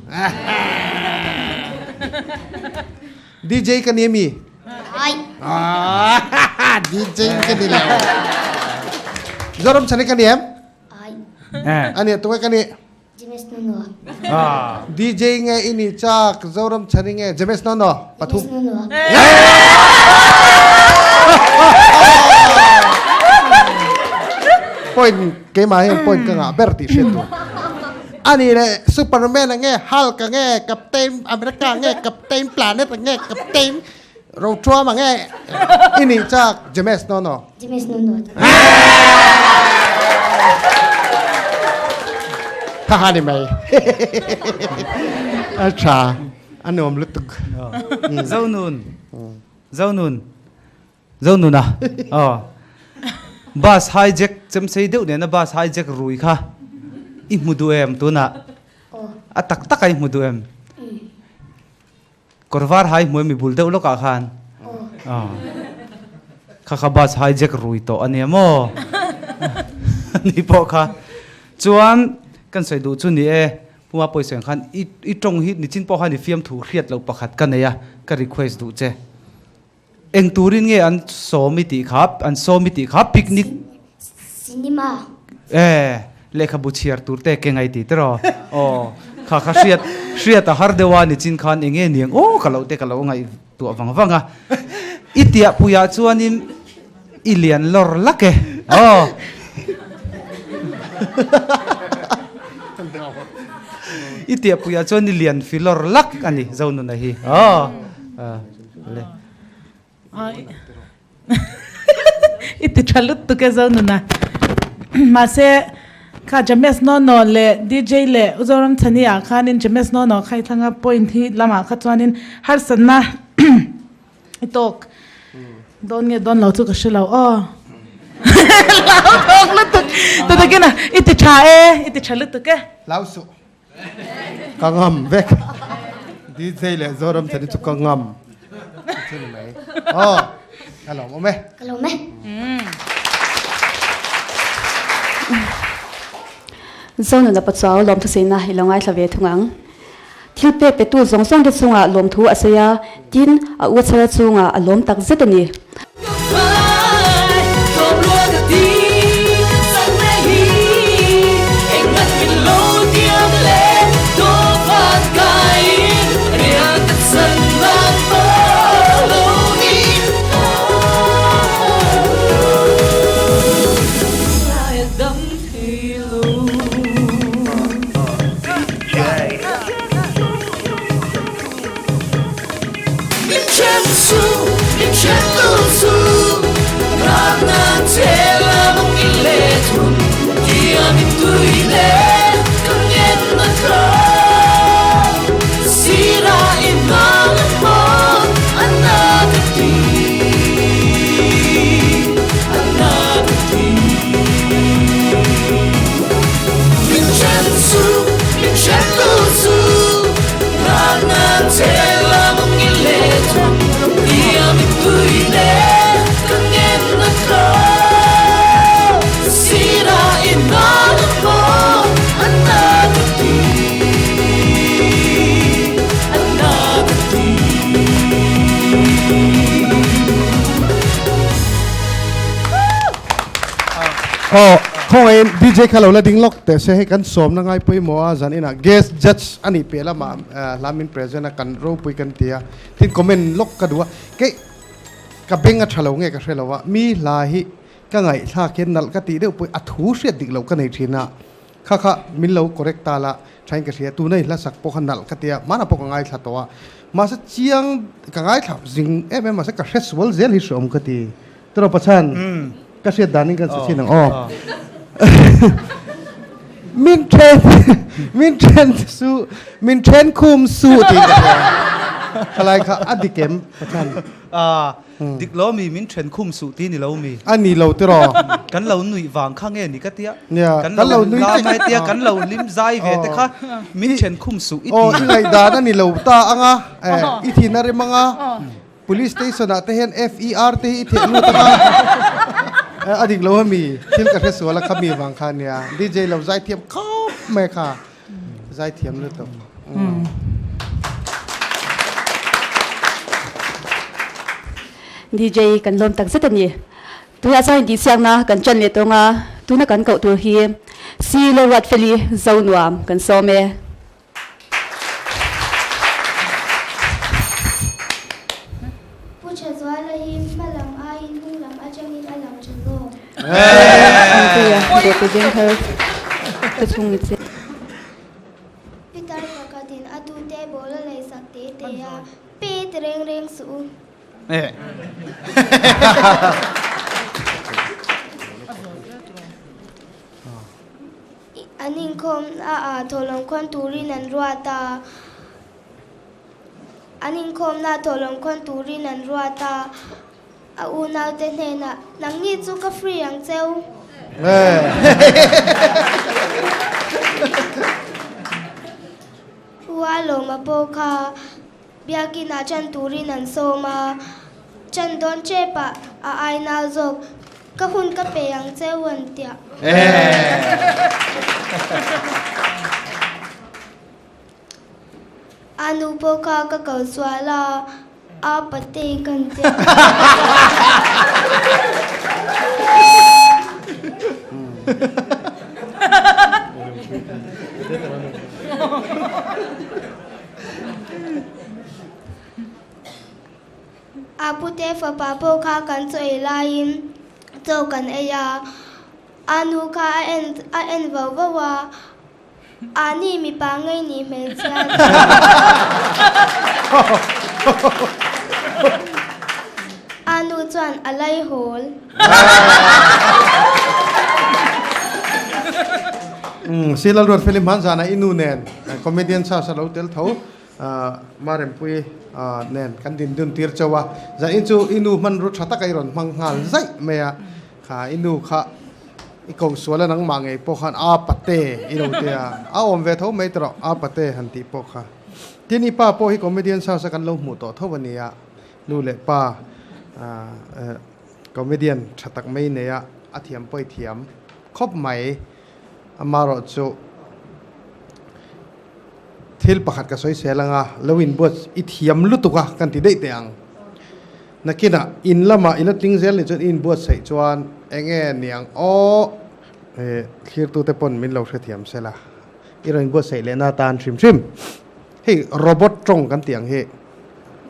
DJ ka ni ami? Ai. DJ ka ni lo. Zoram chhani ka ni em? Ai. Ania tunge ka nih? James Nono. DJ nge i nih chak Zoram Chhani nge James Nono pathum. James Nono. Point keimah hian point ka ngah ber tih hriat tur. Ani leh Superman a nge Hulk a nge Captain America a nge Captain Planet a nge Captain Rothuam a nge i nih chak James Nono. James Nono. Kha kha ni mai. A tha. A nuam lutuk. Zonun. Zonun. Zonuna. Aw. Bus hijack chemsei deuh nena bus hijack rui kha i hmu duh em tunah? A tak tak a i hmu duh em? Kawr var hai hmuai mi bul deuh lawkah khan kha kha bus hijack rui tawh a nia maw ni pawh kha chuan kan sawi duh chu ni e puma pawisa ang khan i i tawng hi nichin pawh khan i fiamthu hriat loh pakhat ka nei a ka request duh che eng turin nge an sawm i tih kha an sawm i tih kha picnic Cinema. E, lehkhabu chhiar tur te ke ngai ti tiraw? Aw, kha kha hriat hriat a har deuh a nichin khan eng nge niang aw ka lo te ka lo ngaihtuah vang vang a. I tiah puiah chuanin i lian lawr lak e. Aw. I tiah puiah chuan i lian fi lawr lak a ni Zonuna hi. Aw. Le. I ti tha lutuk e Zonuna. Mahse kha James Nono leh DJ leh U Zoramchhani ah khanin James Nono kha i thlanga point hi lamah kha chuanin harsatna i tawk dawn nge dawn lo chu ka hre lo aw. Hlau tawk lutuk. Tutakin a i ti tha e, i ti tha lutuk e. Hlau suh. Ka ngam vek. DJ leh Zoramchhani chu ka ngam. Chu ni mai. Aw, ka lawm awm e. Ka lawm e. Zonuna Pachuau lawmthusaina i lo ngaithla ve thung ang. Thil pek petu zawng zawng te chungah lawmthu a sawi a, tin a u chhara chungah a lawm tak zet a ni. Aw, khawngaihin DJ kha lo la ding lawk teh se, hei kan sawmna ngai pawimawh a zan inah guest judge a nih piah lamah hla min present a kan ropui kan ti a, tin comment lawk ka duh a, kei ka beng a tha lo nge ka hre lo a, mi hla hi ka ngaihthlak hian nalh ka tih deuh pawh a thu hriat dik loh ka nei thin a, kha kha min lo correct ta la thain ka hria, tuna i hla sak pawh kha nalh ka ti a, hmanah pawh ka ngaithla tawh a, mahse chiang ka ngaithla zing em em mahse ka hre sual zel hi hreawm ka ti. Tawrh Pachan, ka hriat danin kan sawi thin ang aw. Min then, min then su, min then khum su tih ka hria. Khalai kha a dik em Pachan? Ah, dik lo mi, min then khum suh tih ni lo mi. A ni lo tiraw? Kan lo nuih vang kha nge ni ka tia? Nia, kan lo nui mai tia, kan lo hlim zai ve te kha min then khum suh i ti. Aw, i ngaihdan a ni lo ta ang a, i thin a rem ang a. Police station ah te hian FER te hi i theh lut anga a dik lo ami thil ka hre sual a kha mi vang kha ania DJ lo zai thiam khawp mai kha zai thiam lutuk. DJ kan lawm tak zet a ni. Tunah chuan intihsiakna kan ṭan leh tawng a, tuna kan koh tur hi Si Lalruatfeli Zonuam kan sawm e. Pu Thazuala hi hma lam aiin hnung lam atangin a lang tha zawk. Pitar pakhatin a tute ball a leisak te te a, Pit reng reng suh u. An inkhawm. inkhawmnaah thawhlawm khawn turin an ruat a. An inkhawmnaah thawhlawm khawn turin an ruat a. A unaute hnenah, Nangni chu ka free ang cheu. U a lawma pawh kha Biakinah chan turin an sawm a, chan dawn tepah a ai nau zawk, Ka hun ka pe ang cheu an tia. A nu pawh kha ka ko sual a, a patei kan tia. A pute fapa pawh kha kan chaw ei laiin chaw kan ei a, a nu kha a en a en vauh vauh a, a ni mipa ngei nih hmeichhia A nu chuan a laihawl. Umm Lalruat Feli hmanzana i nu nen comedian search a lo tel tho Marempui nen kan din dun tir chauh a, zanin chu i nu hmanru tha taka i rawn hmang nghal zaih mai a, kha i nu kha i ko sual a nangmah ngei pawh khan a pate i lo ti a, a awm ve tho mai tawh a pate han tih pawh kha. Tin i pa pawh hi comedian search a kan lo hmuh tawh tho a nia, nu leh pa Comedian tha tak mai nei a, a thiam pawi thiam khawp mai. Amarawh chu thil pakhat ka sawi sel anga lo inbuat i thiam lutuk a kan ti daih teh ang. Nakinah in lamah i la tling zel nih chuan i inbuatsaih chuan eng nge niang aw thlirtute pawn min lo hrethiam sela i rawn inbuatsaih lehna atan hrim hrim. Hei robot tawng kan tih ang hi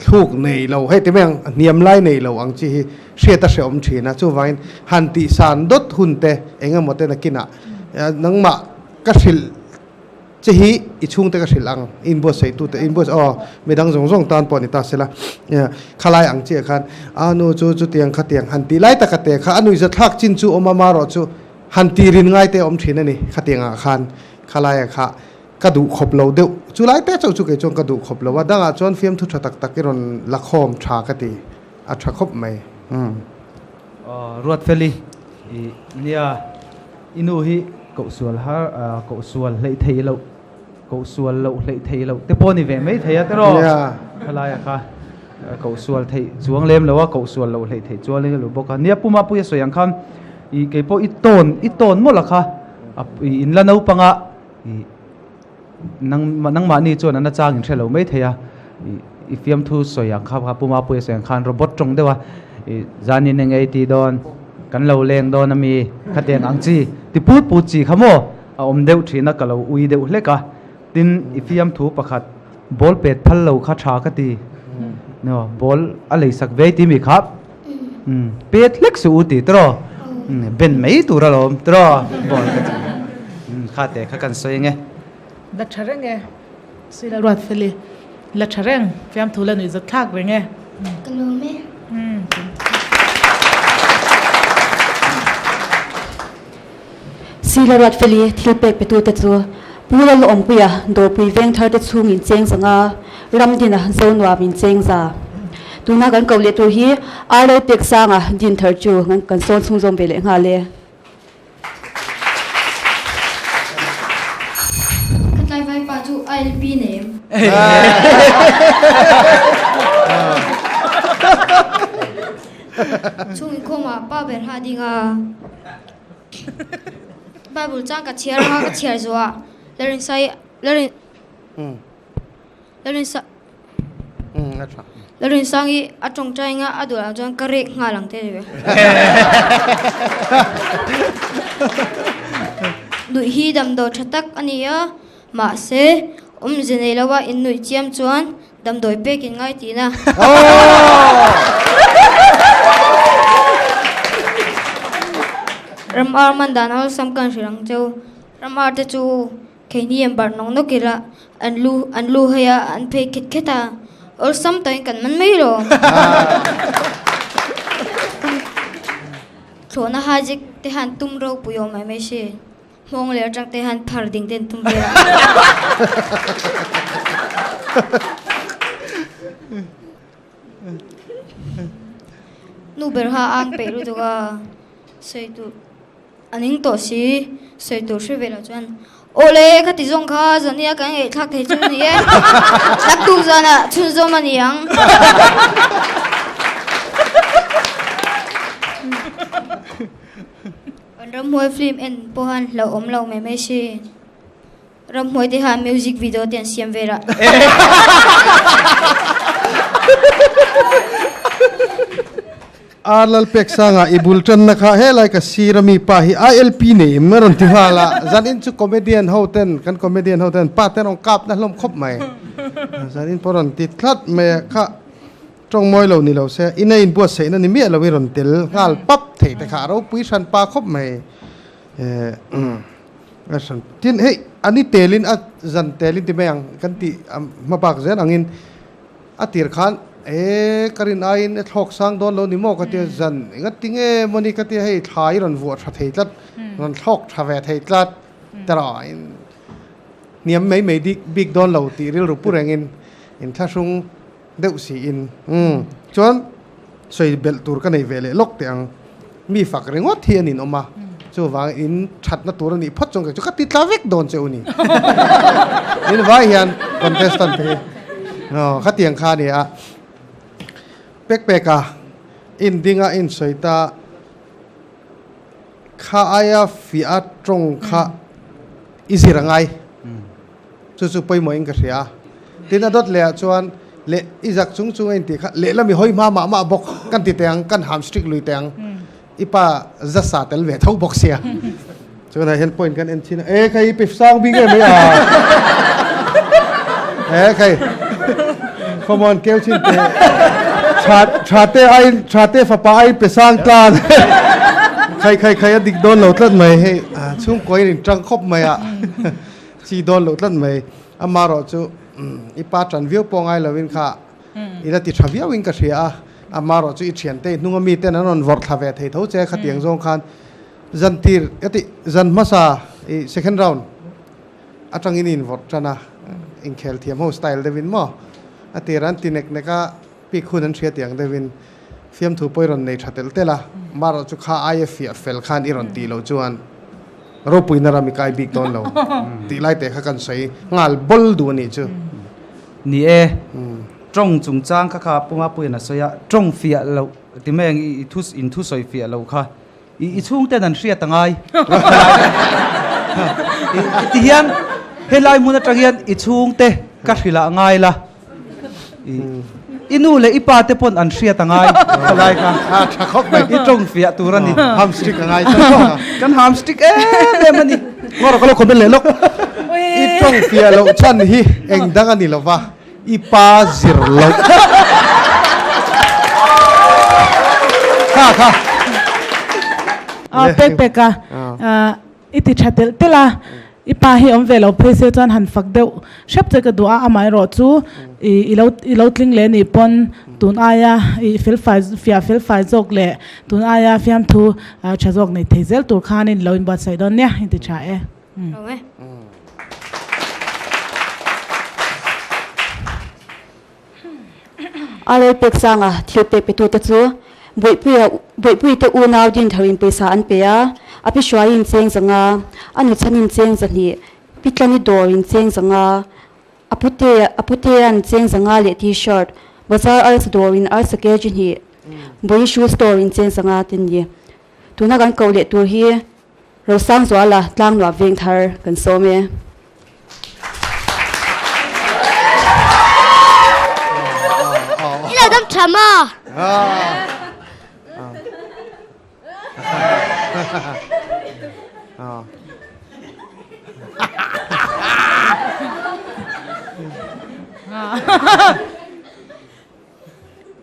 thluk nei lo hei ti mai ang hniam lai nei lo ang chi hi hriat a hrehawm thin a chuvangin han tih san dawt hun te eng emaw te nakinah nangmah ka hrilh che hi i chhungte ka hrilh ang i inbuatsaih tu te inbuatsaih aw midang zawng zawng tan pawh ni ta sela khalai ang chiah khan a nu chu chutiang khatiang han tih lai taka te kha a nuihzathlak chin chu awm a marawh chu han tirin ngai te a awm thin a ni khatiang ah khan khalai ah kha Ka duh khawp lo deuh. Chu lai te chauh chu kei chuan ka duh khawp lo a, dangah chuan fiamthu tha tak tak i rawn la khawm tha ka ti, a tha khawp mai. Umm. Ruatfeli, I nia, i nu hi kohsual har, kohsual hleih theih loh, kohsual loh hleih theih loh te pawh a ni ve mai thei a tiraw? Nia. Khalaia kha kohsual theih chuang lem lo a, kohsual loh hleih theih chuang lem lo bawk a. Nia, Puma Puia sawi ang khan i kei pawh i tawn, i tawn mawlh a kha, i inla naupanga I nang nangmahni chuan a nachang in hre lo mai thei a, i i fiamthu sawi ang kha kha Puma Puia sawi ang khan robot tawng deuh a, i zanin eng ei ti dawn, kan lo leng dawn ami khatiang ang chi ti put put chi kha maw a awm deuh thin a ka lo ui deuh hlek a, tin i fiamthu pakhat ball pet phal lo kha tha ka ti, ball a lei sak ve ti mi kha. Umm pet hlek suh u ti tiraw ben mai tur alawm tiraw ball ka ti umm kha te kha kan sawi ange. La tha reng e Sila Ruatfeli la tha reng fiamthu la nuih zat thlak reng e. Ka lawm e. Sila Ruatfeli thil pek pe tute chu Pu Lalawmpuia Dawrpui Vengthar te chhung in cheng zanga Ramdina Zonuam in cheng za. Tuna kan koh leh tur hi Arlo Pek Sanga din thar chu kan sawn chhung zawm ve leh nghal e. Ka tlaivai pa chu ILP nei em? Chhung inkhawmah pa ber ha ding a. Bible chang ka chhiar anga ka chhiar zuah Larinsai Larin Larinsa Larinsangi a tawngtai anga a duh ah chuan ka rek nghal ang te ve. Nuih hi damdawi tha tak a ni a, mahse awmze nei lo a innuih chiam chuan Damdawi pek in ngai tihna. Ram ar man dan awlsam kan hrilh ang cheu. Ram ar te chu keini an barh nawk nawk ila an lu an lu hei a an phei khet khet a, awlsam takin kan man mai lo. Thlawhna hajek te han tum ropui awm mai mai si. Hmawng leh atang te hian phar ding te an tum vel a. Nu ber kha a ang peih lutuk a, sawi tur a ning tawh si, sawi tur hre ve loh chuan Awle ka ti zawng kha zania kan ngaihthlak thei chu ni e, naktuk zanah chhunzawm a ni ang. Kan ramhuai film en pawh han hlauhawm lo mai mai si. Ramhuai te khan music video te an siam vel a. Ar Lalpeksanga i bul tanna kha helai ka sir a mi pa hi ILP nei em a rawn ti nghal a, zanin chu comedian ho ten kan comedian ho ten pa te rawn kap na hlawm khawp mai, zanin pawh rawn ti tlat mai a kha. Tawng mawi lo ni lo se, ina inbuatsaihna ni miah lo i rawn tel nghal pap thei te kha a ropui hran pa khawp mai. A hran tin hei a ni telin a zan telin ti mai ang kan tih hma bak zel angin a tir khan e ka rin aiin a thlawk sang dawn lo ni maw ka tia zan enga ti nge mawni ka tia hei thla i rawn vuah tha thei tlat rawn thlawk tha ve thei tlat te rawh in hniam mai mai bik dawn lo tih rilru pu rengin inthlahrung deuh siin umm chuan sawi belh tur ka nei ve leh lawk teh ang mi fak ringawt hi an inawm a chuvang in thatna tur a nih phawt chuan kei chu ka ti tla vek dawn che u ni in vai hian contestant te hi aw khatiang kha a ni a pek pek a in ding a in sawi ta kha aia fiah a tawng kha i zir a ngai. Chu chu pawimawh in ka hria. Tin a dawt leh ah chuan leh i zak chung chung a intih kha lehlam i hawi hma mah mah bawk kan ti teh ang, kan ham strict lui teh ang. I pa za sa tel ve tho bawk sia. Chuan ah hian point kan en chin a, e khai i pe sang bik em mai a. E khai come on keu chin te tha tha te ai tha te fapa ai pe sang tlan. Khai khai khai a dik dawn lo tlat mai hei chhungkaw in tang khawp mai a. Chi dawn loh tlat mai. Amarawh chu i pa tan viau pawh ngai lovin kha i la ti tha viau in ka hria a. Amarawh chu i thiante i hnunga mi ten an rawn vawrh thla ve thei tho che khatiang zawng khan zan tir ka ti zan hmasa i second round atangin i invawrh tan a inkhel thiam ho style deuhin maw a tir an ti nek nek a pik hun an hria tiang deuhin fiamthu pawh i rawn nei tha telh telh a amarawh chu kha aia fiah fel khan i rawn tih loh chuan Ropuina ram i kai bik dawn lo tih lai teh kha kan sawi nghal bawl duh a nih chu. Ni e, tawng chungchang kha kha Pu Mapuia'n a sawi a, tawng fiah loh ti mai ang i thu in thu sawi fiah lo kha i i chhungten an hriat a ngai. I ti hian helai hmun atang hian i chhungte ka hrilh ah ngai la. I nu leh i pa te pawn an hriat a ngai khalai kha. A tha khawp mai. I tawng fiah tur a ni. Ham stick a ngai tlat bawk a. Kan ham stick em em a ni. Ngawr ka lo comment leh lawk. I tawng fiah loh chhan hi eng dang a ni lo va, i pa zir loh. Kha kha. A pek pek a. I ti tha telh telh a, i pa hi awm ve lo phei se chuan han fak deuh hrep che ka duh a, amaherawh chu i i lo i lo tling leh nih pawn tun aia i felfai fiah felfai zawk leh tun aia fiamthu tha zawk nei thei zel tur khanin lo inbuatsaih dawn nia i ti tha e. A rel pek sanga thil pek petute chu Bawihpuia Bawihpuite unau Dintharin pawisa an pe a, a pi Hruaiin cheng zanga, a nuchhanin cheng zahnih, pi Tlani dawrin cheng zanga, a pute a putea'n cheng zanga leh T-shirt, Bazar arsa dawrin arsa kg hnih, Bawi shoe store-in cheng zanga te ni. Tuna kan koh leh tur hi Rosangzuala Tlangnuah Vengthar kan sawm e. I lo dam tha maw?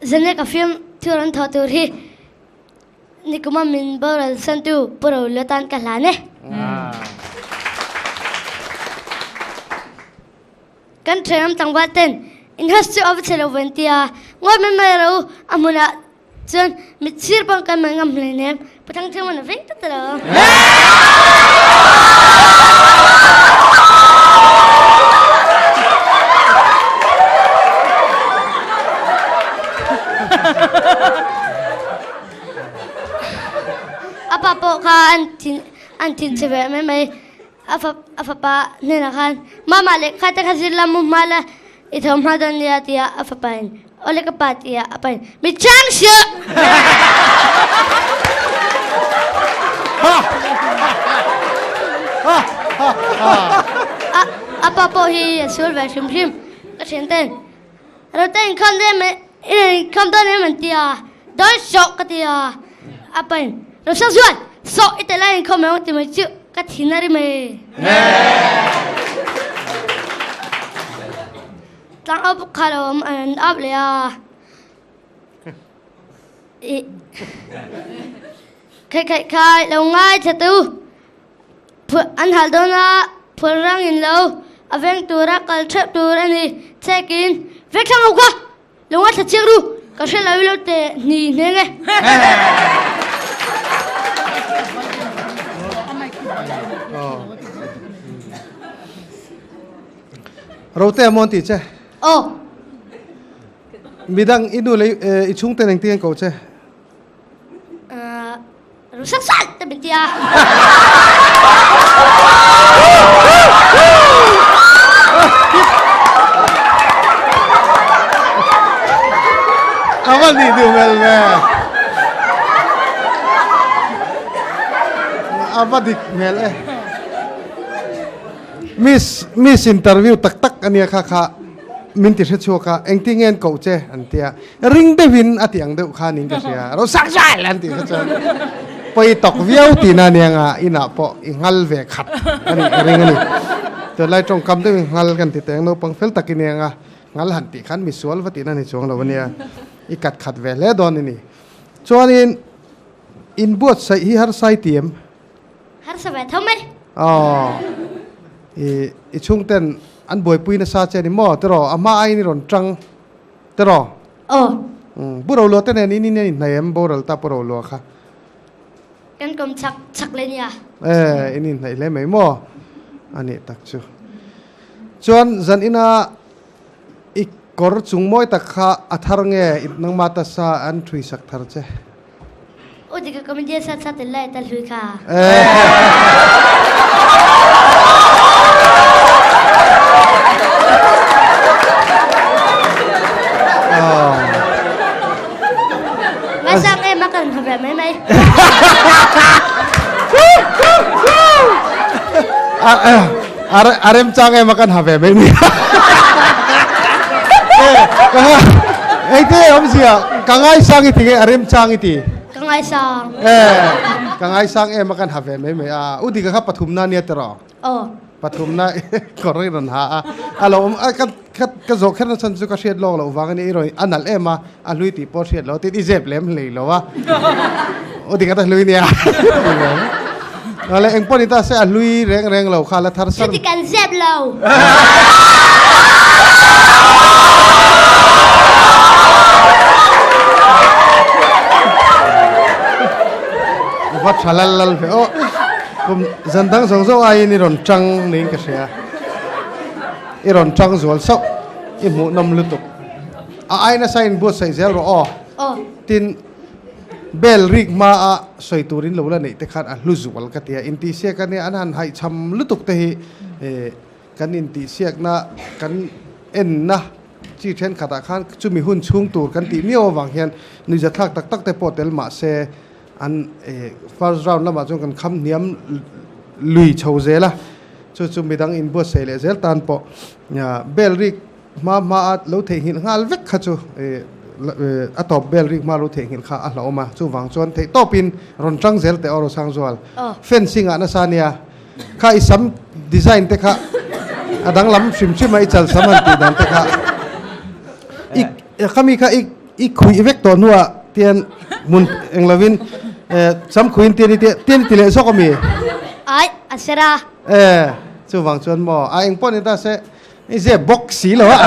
Zane ka film thil rawn thawh tur hi Nikuma min boral santu Pu Roluo tan ka hlan e. Kan thenawm tlangval ten in host chu a va chhe lo ve an ti a, ngawi mai mai ro a hmunah Chuan mit sir pawn kan man ngam hleinem. Pu Thangthianga'n a veng tlat a lo. A pa pawh kha an thin an thinchhe ve mai mai. A fa a fapa hnenah khan, Mama lehkha te kha zir la mu hma la, i tho hma dawn nia tia a fapa in, Awle ka pa tia a pa in, Mi chang sia! A a pa pawh hi a sual ve hrim hrim. Ka thian ten, Rawte inkhawm dawn em inkhawm dawn em an ti a, Dawn sawh ka ti a, a pa in, Rosang chuan sawh i tel a inkhawm em ti mai chu ka thin a ri mai. Tlang au bawk kha lo awm an ap leh a. Ih Khaih khaih khai lo ngaithla tu. An hal dawn a, phul rang in lo a veng tura kal theuh tur a ni. Chhekin, Vek thlang ho kha! Lo ngaithla chiang ru! Ka hre lo i lo teh hni hneng e. Rote a mawn tih che? Aw. Midang i nu leh i chhungten engtin an koh che? Ru sak sak te min ti a. A va nih duh hmel ve. A va dik hmel e. Miss miss interview tak tak ania kha kha min ti hre chhuak a engtin nge an koh che an tia. Ring deuhin a tih ang deuh khan in ka hria. Ro sak zel an tih kha chuan pawi tawk viau tihna ania nga inah pawh i nghal ve khat a nih ka ring a ni. Tunlai tawngkam deuhin nghal kan ti teng naupang fel tak i nia nga nghal han tih khan misual va tihna ni chuang lo a nia. I kat khat ve hle dawn a ni. Chuanin inbuatsaih hi harsa i ti em? Harsa ve tho mai. Aw. I i chhungten an buaipui nasa che a ni maw tiraw? A hma aiin i rawn tang. Tiraw? Aw. Umm, Pu Rolua te nen in in inhnaih em? Boral ta Pu Rolua kha. Kan kawm chak chak le nia. E, in inhnaih hle mai maw? A nih tak chu. Chuan zan ina i kawr chung mawi tak kha a thar nge i nangmah tasa an thui sak thar che? U dika comedian sa sa tel lai ta hlui kha. Ngai sang em a kan ha ve mai mai. A rem chang em a kan ha ve mai mai. Ei te awm zia ka ngai sang i ti nge a rem chang i ti. Ka ngai sang. Eh ka ngai sang em a kan ha ve mai mai a u dika kha pathum na nia tiraw. Aw. Pathum na kawr i rawn ha a a lo awm a ka ka ka zawh kher na chhan chu ka hriat lawk loh vang a ni i rawn a nalh em a a hlui tih pawh hriat loh tin i zep lem hlei lo a u dika ta hlui nia. Awle engpawh ni ta se a hlui reng reng lo kha la thar sar. Chuti kan zep lo. Va tha lal lal ve aw. Kum zan dang zawng zawng aiin i rawn tang niin ka hria. I rawn tang zual sauh. I hmuhnawm lutuk. A ai nasa in buatsaih zel rawh aw. Aw. Tin. Bell rik hma a sawi turin lo la neih te khan a hlu zual ka ti a, intihsiak a nia an han haihchham lutuk te hi kan intihsiakna kan enna chi thenkhatah khan chumi hun chhung tur kan tih miau avang hian nuihzathlak tak tak te pawh tel mah se an first round lamah chuan kan kham hniam lui chho zel a, chu chu midang inbuatsaih leh zel tan pawh bell rik Hma hma a lo theihnghilh nghal vek kha chu a tawp bel rik hma lo theihnghilh kha a hlauhawm a, chuvang chuan theih tawpin rawn tang zel teh aw Rosangzual. Fencing ah nasa nia, kha i sam design te kha a danglam hrim hrim a i chal sam han tih dan te kha i khami kha i i khuih vek tawh hnuah tian hmun eng lovin sam khuihin tian i tian i ti leh zawk ami? Ai, a ser a. E, chuvang chuan maw a engpawh ni ta se I zep bawk si lo a.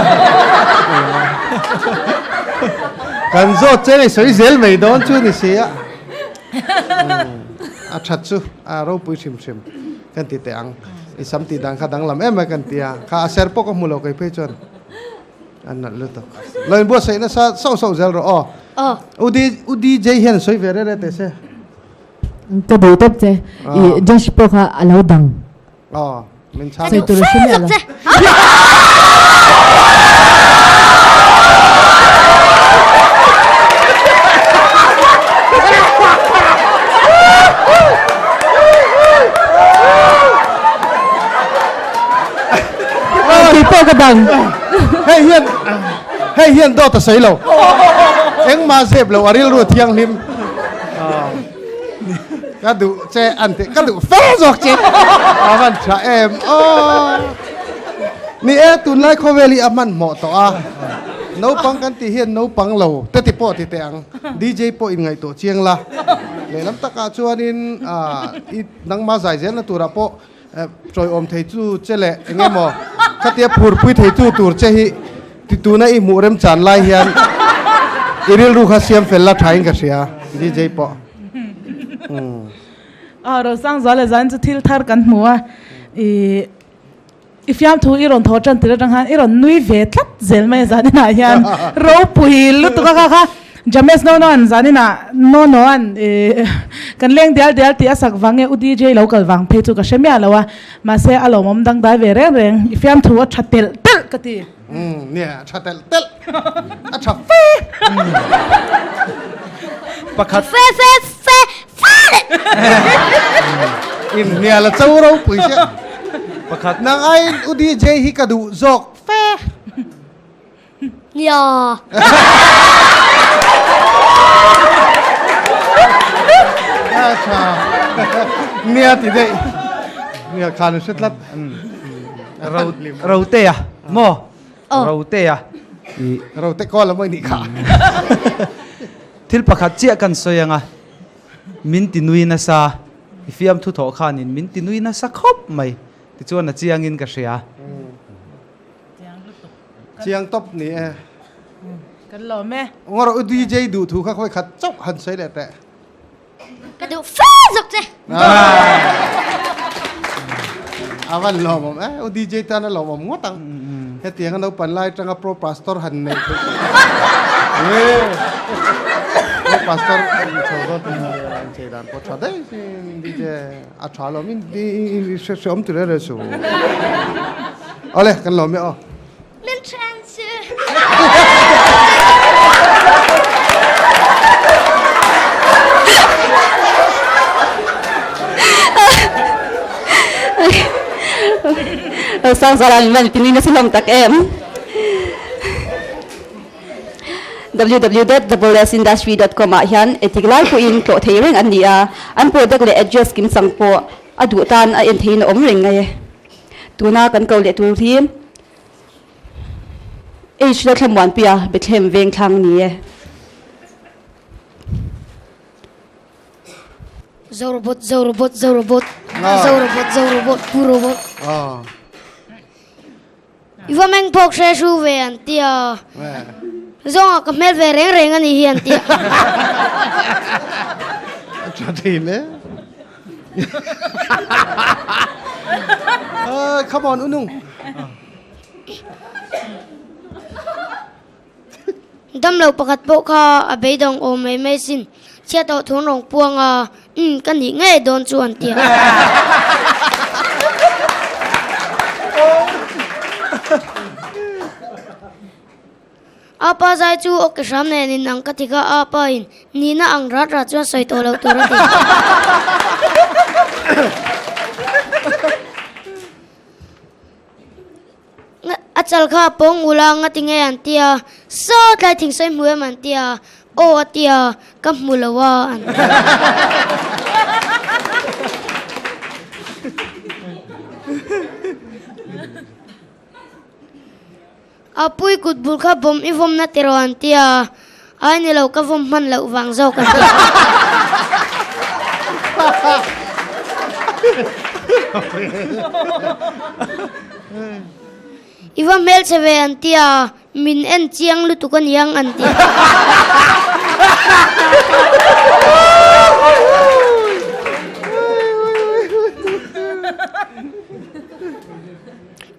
Kan zawt che nei sawi zel mai dawn chu ni si a. A that chu a ropui hrim hrim kan ti teh ang. I sam tih dan kha danglam em a kan ti a. Kha a ser pawh ka hmu lo kei phei chuan. A nalh lutuk. Lo inbuatsaih nasa sauh sauh zel rawh aw. Aw. U D U DJ hian sawi ve rere teh se. Ka duh tawp che. I Josh pawh kha a lo dang. Aw, min chhang. Sawi tur a hre miah lo. Kei pawh ka dang. Hei hian hei hian dawt a sawi lo. Engmah zep lo a rilru thianghlim. Ka duh che an ti ka duh fe zawk che. A van tha em aw. Ni e tunlai khawvel hi a hmanhmawh tawh a. Naupang kan tih hian naupang lo te ti pawh ti teh ang. DJ pawh inngaihtuah chiang la. Lehlam takah chuanin i nangmah zai zelna turah pawh Chawiawm thei chu che leh eng emaw khatia phurpui thei tu tur che hi ti tuna i hmuh remchan lai hian i rilru kha siam fel la thain ka hria DJ pawh. Aw Rosangzuala leh zan chu thil thar kan hmu a, i i fiamthu i rawn thaw tan tir atang khan i rawn nui ve tlat zel mai a zaninah hian ropui lutuk a kha kha. James no no an zanin ah no no an kan leng dial dial tih a sak vang nge u DJ lo kal vang phei chu ka hre miah lo a, mahse a lawmawm dangdai ve reng reng, i fiamthu a tha telh telh ka ti. Umm nia a tha telh telh, a tha fe. Pakhat. Fe fe fe fe le. In hnial a cho ropui chiah. Pakhat. Nang aiin u DJ hi ka duh zawk fe. Nia. Acha. Nia ti daih. Nia khan hre tlat. Ro Rotea maw? Rotea. I Rote kawl a mawi nih kha. Thil pakhat chiah kan sawi anga min ti nui nasa i fiamthu thawh khanin min ti nui nasa khawp mai tichuan a chiangin ka hria. Chiang tawp ni e. Kan lawm e. Ngawr u DJ duh thu kha khawi khat chauh han sawi leh teh. Ka duh fe zawk che. A van lawmawm e. U DJ tan a lawmawm ngawt ang. Hetiang a naupan lai atanga pro pastor han neih theih. Pro pastor chho dawn tih chei dan pawh tha daih sin DJ. A tha lo min hre hre awm tir reng su. Awle kan lawm e aw. Min then chu. Sangzara min van tinin a silawm tak em. www.thewsindustry.com ah hian etik lai pawhin tlawh thei reng an ni a, an product leh address kimchang pawh a duh tan a en theiin a awm reng ngai e. Tuna kan ko leh tur hi H la thlamuanpuia Bethlehem veng thlang ni e. Zo robot, zo robot, zo robot, zo robot, zo robot, pu robot. I va meng phawk hre hru ve an ti a, zawngah ka hmel ve reng reng a nih hi an ti a. A tha thin e. Come on Unung. Damlo pakhat pawh kha a beidawng awm mai mai sin. Chhiat awh thun rawng puang a, Umm, ka nih ngei dawn chu an ti a. A pa zai chu aw ke hram nen in ang ka ti kha, a pa in nihna ang rat rat chuan sawi tawh loh tur a ti. A chal kha a pawng ul a, ngati nge an ti a, Saw tlai thing sawi hmu em an ti a, Aw a ti a, Ka hmu lo a an ti a. A pui kut bul kha bawm i vawmna tiraw an ti a, Ai ni lo ka vawm hman loh vang zawk an ti a. I va hmelchhe ve an ti a, Min en chiang lutuk a niang an ti.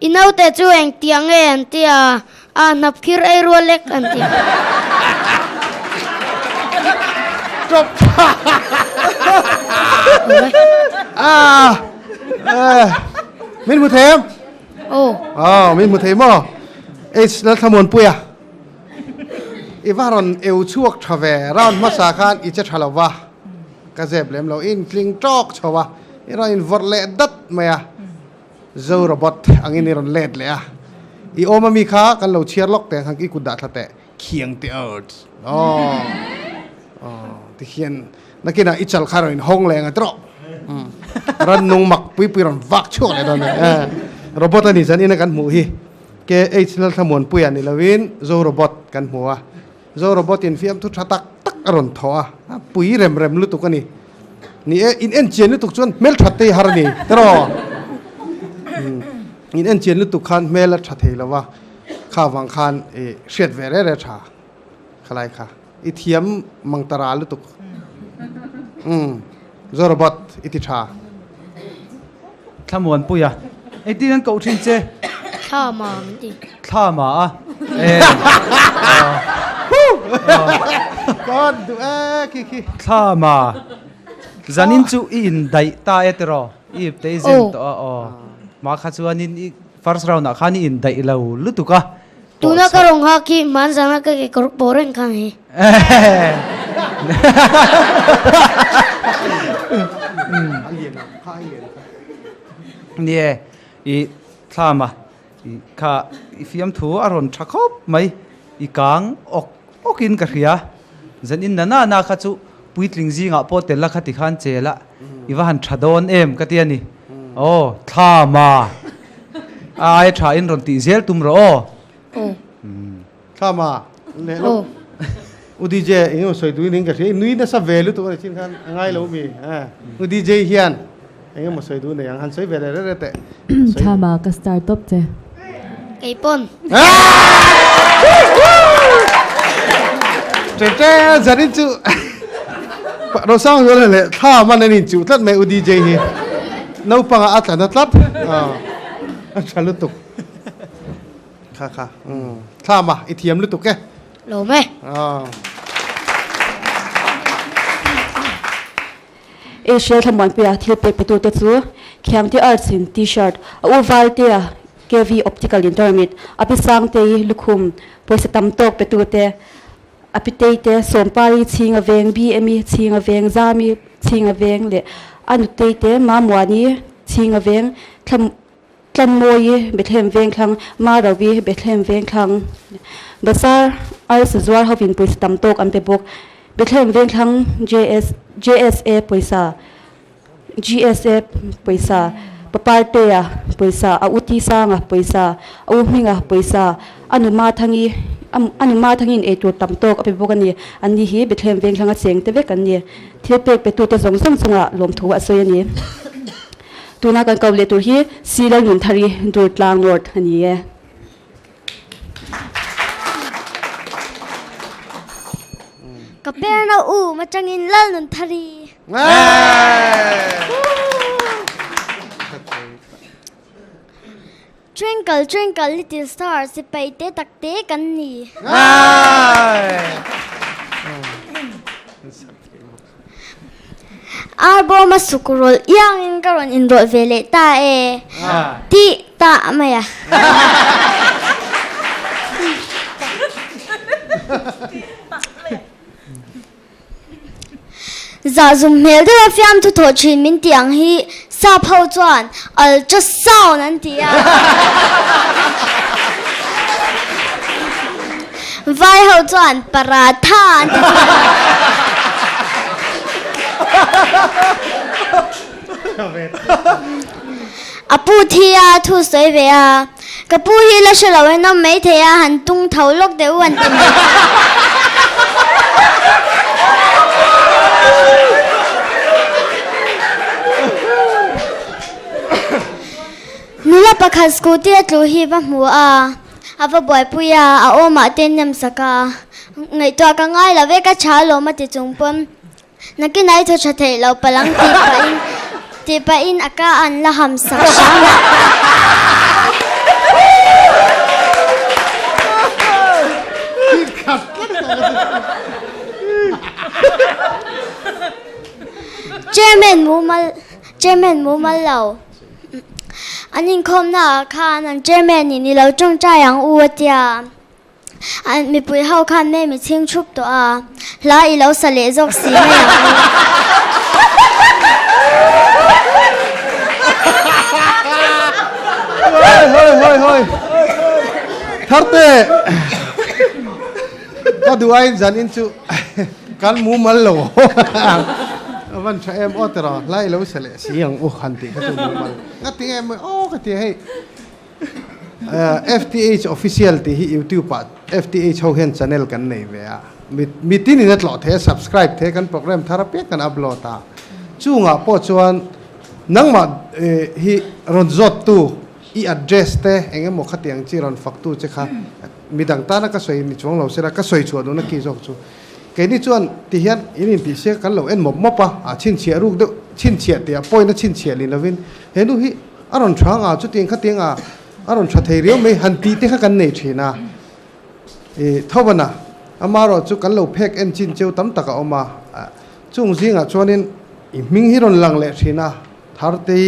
I naute chu engtiang nge an ti a, a hnap khir ei rual lek an ti. Min hmu thei em? Aw. Aw, min hmu thei maw? H Lalthlamuanpui a, i va rawn eu chhuak tha ve, round hmasa khan i che tha lo va, ka zep lem lo, i intling tawk chho a, i rawn invawrh leh dat mai a, Zo robot angin i rawn let leh a, i awm ami kha kan lo chhiar lawk teh ang i kut dah thla teh, khiang teh earth aw aw tikhian nakinah i chal kha rawn inhawng leh ang a trawh rannung mak pui pui rawn vak chhuak leh dawn a ni robot a ni chuan ina kan hmuh hi KH Lalthlamuanpuia ni lovin Zo robot kan hmu a Zo robot in fiamthu tha tak tak a rawn thawh a a pui rem rem lutuk a ni ni e in en chian lutuk chuan hmel that te hi har a ni tiraw in en chian lutuk khan hmel a tha thei lo va kha vang khan i hriat ve reh reh tha khalai kha i thiam mang ta ra lutuk umm Zo robot i ti tha. Thlamuanpuia engtin an koh thin che? Thla ma min ti. Thla ma a? Eh. Ka duh e khi khi. Thla ma. Zanin chu i indaih ta e tiraw? I ip te i zen tawh a aw. Mah kha chuanin i first round ah khan i indaih lo lutuk a. Tuna ka rawn nghak hi hmanzana ka kekawr pawh reng kha ni. Nie, i thlam a, i kha i fiamthu a rawn tha khawp mai, i kang awk awk in ka hria. Zan in na na na kha chu puitling zingah pawh tel a kha ti khan chel a, i va han tha dawn em ka ti a ni. Aw, thlam a, a aia tha in rawn tih zel tum rawh aw. Aw. Thlam a, leh lo. U DJ eng emaw sawi duhin in ka hria, i nui nasa ve lutuk a ni chin khan a ngai lo mi. U DJ hian eng emaw sawi duh nei ang, han sawi ve leh reh reh teh. Thlam a, ka star tawp che. Kei pawn. Che che zanin chu Rosang zual leh thlam an in chuh tlat mai U DJ hi. Naupangah a tla na tlat. A tha lutuk. Kha kha thlam a i thiam lutuk e. Lawm e. Asia Thlamuanpuia thil pek petute chu Khiangte Arts in T-shirt, a u Valtea KV Optical in tarmit, a pi Sangtei lukhum pawisa tam tawk petute, a pi Teite Sawmpari chhinga veng, BME chhinga veng, Zami chhinga veng leh a nuteite Mamuani chhinga veng thla Tlanmawi Bethlehem Vengthlang, Marawi Bethlehem Vengthlang, Bazar Arsa zuar hovin pawisa tam tawk an pe bawk. Bethlehem Vengthlang JS, JSA pawisa, GSA pawisa, Papartea pawisa, a u Tisanga pawisa, a u Hminga pawisa, a nu Mathangi, a nu Mathangi'n eitur tam tawk a pe bawk a ni. Anni hi Bethlehem Vengthlanga cheng te vek an ni. Thil pek petute zawng zawng chungah lawmthu a sawi a ni. Tuna kan ko leh tur hi Si Lalnunthari Durtlang North a ni e. Ka perna u matangin Lalnunthari. Twinkle twinkle little star sipai te tak te kan ni. Ar bawma suk rawlh iangin ka rawn inrawlh ve leh ta e tih ta mai a. Zahzum hmel deuha fiamthu thawh thin min tih ang hi sap ho chuan ultrasound an ti a. Vai ho chuan paratha an ti thung a. A pu thi a thu sawi ve a, Ka pu hi la hre lo en awm maithei a, han tung tho lawk deuh an ti mai. Nula pakhat scooty a tlu hi va hmu a. A va buaipui a, a awmah te nem sak a, ngaihtuah ka ngai lo ve, ka tha alawm a ti chung pawn nakinah i thaw tha theih lo palang tih pahin tih pahin a ka an la ham sak hram a. Chairman mumal Chairman mumal lo. An inkhawmna ah khan an chairman in i lo tawngtai ang u a tia. An mipui ho khan mem i chhing thup tawh a, hla i lo sa leh zawk si mai ang u. Hoi hoi hoi hoi Tharte ka duh aiin zan in chu kan mumal lo a van tha em aw tiraw hla i lo sa leh si ang u han tih kha chu mumal ka ti em aw ka ti hei FTH official tih hi youtube ah FTH ho hian channel kan nei ve a mitin in a tlawh thei a subscribe thei a kan program thar apiang kan upload a chungah pawh chuan nangmah hi rawn zawt tu i address te eng emaw khatiang chi rawn fak tu che kha midang tana ka sawi ni chuang lo sela ka sawi chhuah duhna ki zawk chu keini chuan ti hian in intih sia kan lo en mawp mawp a a chhinchhiah ruk deuh chhinchhiah tih ah point a chhinchhiah ni lovin he nu hi a rawn tha ang a chutiang khatiang a a rawn tha thei riau mai han tih te kha kan nei thin a i thovana amarawh chu kan lo phek en chin cheu tam tak a awm a chung zingah chuanin i hming hi rawn lang leh thin a Thartei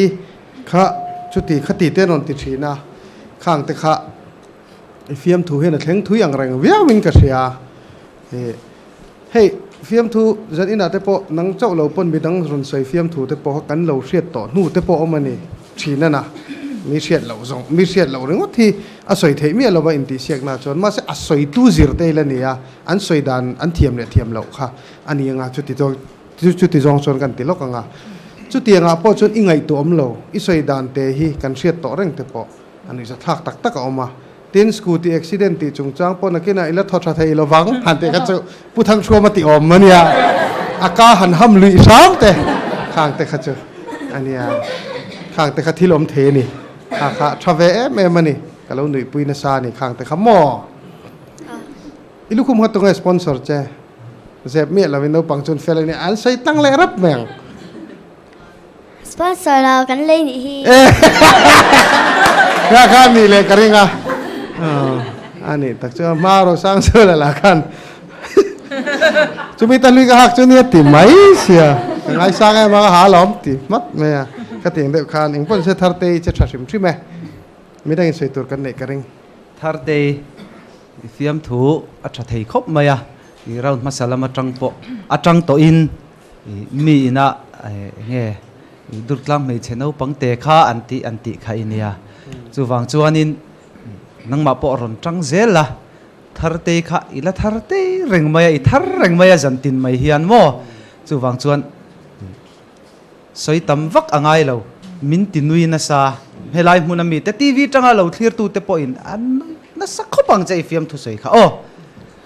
kha chuti khati te an rawn ti thin a khang te kha I fiamthu hian a thleng thui ang reng viauin ka hria. Hei, fiamthu zan inah te pawh nang chauh lo pawn midang rawn sawi fiamthu te pawh kha kan lo hriat tawh hnu te pawh awm a ni thin a na. Mi hriat loh zawng, mi hriat loh ringawt hi a sawi theih miah lova intihsiakna chuan mahse a sawitu zir te ila ni a, an sawi dan an thiam leh thiam loh kha a ni anga chuti chuan chuti zawng chuan kan ti lawk anga. Chutiangah pawh chuan i ngaihtuah awm lo, i sawi dan te hi kan hriat tawh reng te pawh. A nuihza thlak tak tak a awm a. Tin, scooty accident tih chungchang pawh nakinah i la thaw tha thei lovang han tih kha chu Pu Thangthruama tih awm a nia. A ka han ham luih hram te khang te kha chu a nia. Khang te kha thil awm thei a ni. Kha kha tha ve em em a ni. Ka lo nuihpui nasa a ni khang te kha maw? I lukhum kha tunge sponsor che? Zep miah lovin naupang chuan fel a nia. An sawi tlang leh rap mai ang. Sponsor lo kan lei nih hi. Kha kha nih leh ka ring a. A nih tak chu hma ro sang chu la la khan. Chumi ta lui ka hak chu nia ti mai sia. Ka ngai sang em a ka ha lawm ti hmat mai a. Ka tiang deuh khan engpawh se Thartei che tha hrim hrim e. Midang in sawi tur kan neih ka ring. Thartei i fiamthu a tha thei khawp mai a. I round hmasa lam atang pawh atang tawhin Mi ina enge Durtlang hmeichhe naupang te kha an tih an tih kha i nia. Chuvang chuanin nangmah pawh rawn tang zel la, Thartei kha i la Thartei reng mai a, i thar reng mai a zantin mai hian maw? Chuvang chuan sawi tam vak a ngai lo, min ti nui nasa. Helai hmuna mite TV tanga lo thlirtute pawhin an nui nasa khawp ang che i fiamthu sawi kha aw.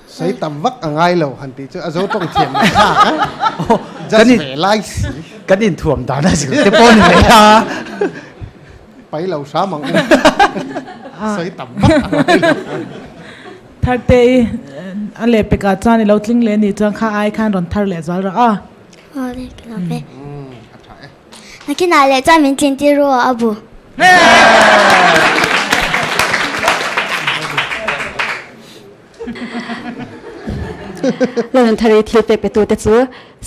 Sei tam vak a ngai lo han tih chu a zo tawng thiam leh thlak a. Just ve lai si. Kan inthuam dan a zir te pawh ni mai a. Pai lo hram ang u. Sei tam vak a ngai lo. Tharte i a leh pekah chuan i lo tling leh anih chuan kha ai khan rawn thar leh zual rawh aw. Aw le ka lo ve. Nakinah leh chuan min tlin tir ru a bu. Lalnunthari thil pek petute chu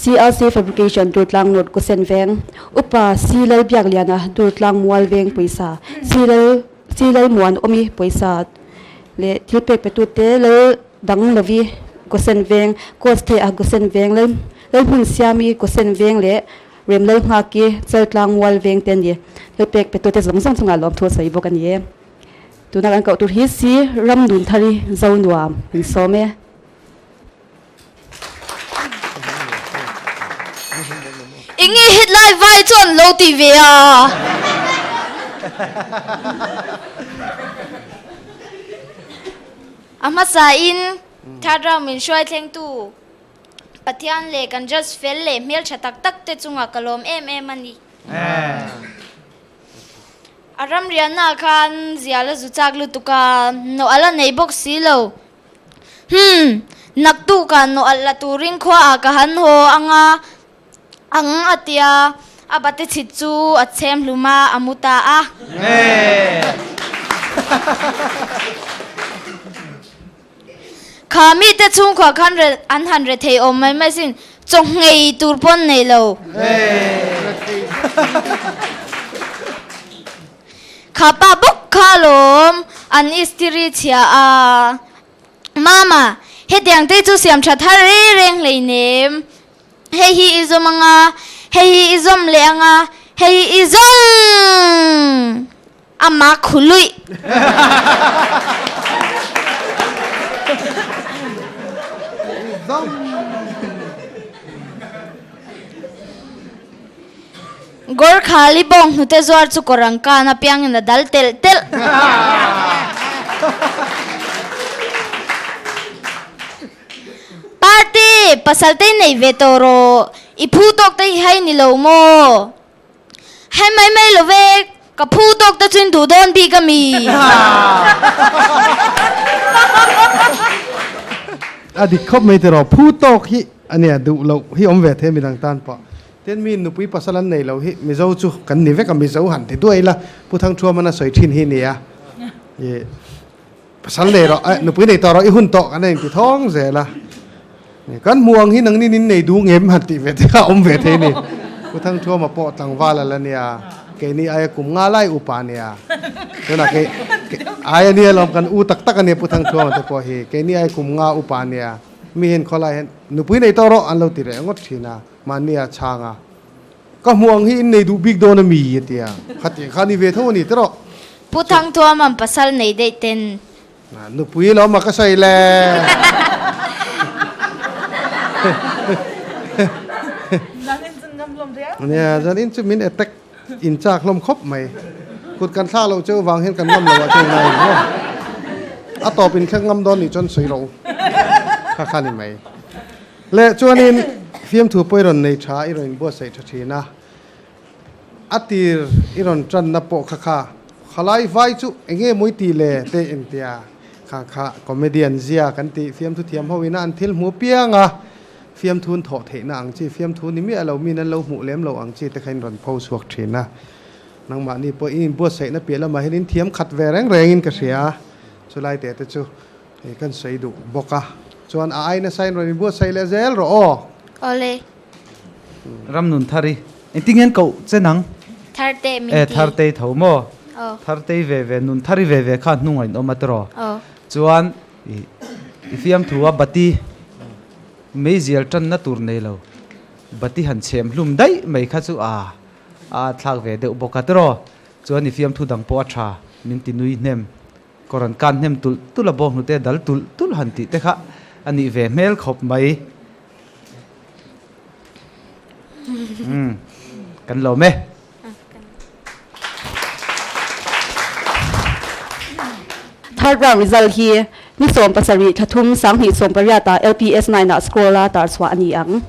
CLC Fabrication Durtlang North Kusen Veng, Upa C Lalbiakliana Durtlang Mual Veng pawisa, C Lal C Lalmuan Awmi pawisa leh thil pek petute Lal Dang Lovi Kusen Veng, Coach Thei a Kusen Veng, Lal Lalhmun Siami Kusen Veng leh Rem Lalnghaki Chaltlang Mual Veng te a ni. Thil pek petute zawng zawng chungah lawmthu a sawi bawk a ni e. Tuna kan koh tur hi si ram nun thar i zo nuam an sawm e. Enge hetlai vai chuan lo ti ve a? A hmasa in third round min hruai thlengtu Pathian leh kan judge fel leh hmeltha tak tak te chungah ka lawm em em a ni. A ramriannaah khan zial a zu chak lutuk a, nawh a la nei bawk si lo. Hum! Naktukah nawh alh la turin khuaah ka han haw ang a, ang a ti a, a bati chhit chu a chhem hlum a, a mu ta a. Kha mite chhungkhuah khan an han re thei awm mai mai sin, chaw nghei tur pawh an nei lo. Kha pa bawk kha alawm an istiri chhia a, Mama, hetiang te chu siam tha thar reng reng hleinem. Hei hi i zawm anga, hei hi i zawm leh anga, hei hi i zawm! A mak khu luih. Gorkhali bawng hnute zuar chu kawr ang kan apiangin a dal telh telh. Party, pasal te nei ve tawh rawh. I phu tawk te hi hai ni lo maw? Hei mai mai lo ve, ka phu tawk te chu in duh dawn bik a mi? A dik khawp mai tiraw, phu tawk hi a nia duh loh hi awm ve thei midang tan pawh. Tin mi nupui pasal an nei lo hi Mizo chu kan ni vek a, Mizo han ti duai ila Pu Thangthuaman a sawi thin hi nia. Ih pasal nei rawh, eh nupui nei tawh rawh i hun tawh kan inti thawng zel a. Kan hmuh ang hi nangni nin nei duh ngem han tih ve te kha a awm ve thei a ni. Pu Thangthuama pawh tlangval a la nia, keini aia kum nga lai upa a nia. Tunah kei aia nia lawm kan u tak tak a nia Pu Thangthuama te pawh hi, keini aia kum nga upa a nia. Mi hian khawlai hian nupui nei tawh rawh an lo ti reh ngawt thin a, mahni a chhang a. Ka hmuh ang hi in nei duh bik dawn a mi a ti a, khatiang kha a ni ve tho a ni tiraw. Pu Thangthuama'n pasal nei daih ten. Nupui lo ma ka sawi le. Zanin chu ngam hlawm riau. Nia, zanin chu min attack in chak hlawm khawp mai. Kut kan thlak loh cheu vang hian kan ngam lo ah chuan ngai maw. A tawp in thleng ngam dawn nih chuan sawi rawh u. Kha kha ni mai. Le chuanin fiamthu pawh i rawn nei tha, i rawn inbuatsaih tha thin a. A tir i rawn tanna pawh kha kha khalai vai chu enge mawi ti le te intia kha kha comedian zia kan tih fiamthu thiam ho ina an thil hmu piang a, fiamthu an thawh theihna ang chi, fiamthu ni miah lo min an lo hmuh lem lo ang chi te kha in rawn pho chhuak thin a. Nangmahni pawh i inbuatsaihna piah lamah hian in thiam khat ve reng rengin ka hria a, chulai te te chu hei kan sawi duh bawk a. Chuan a ai nasa in rawn inbuatsaih leh zel rawh aw. Awle. Ramnun Thari, engtin nge an koh che nang? Tharte min ti. E, Thartei tho maw? Aw. Thartei ve ve, Nun Thari ve ve kha hnungah in awm a tiraw? Aw. Chuan i i fiamthu a bati meizial tanna tur nei lo, bati han chhem hlum daih mai kha chu a a thlak ve deuh bawk a tiraw? Chuan i fiamthu dang pawh a tha, min ti nui hnem. Kawr an kan hnem tulh tulh a, bawnghnute dal tulh tulh han tih te kha a nih ve hmel khawp mai. Umm kan lawm e. Third round result hi ni 17 thlathum 2018 ah LPS 9 ah scroll a tar chhuah a ni ang.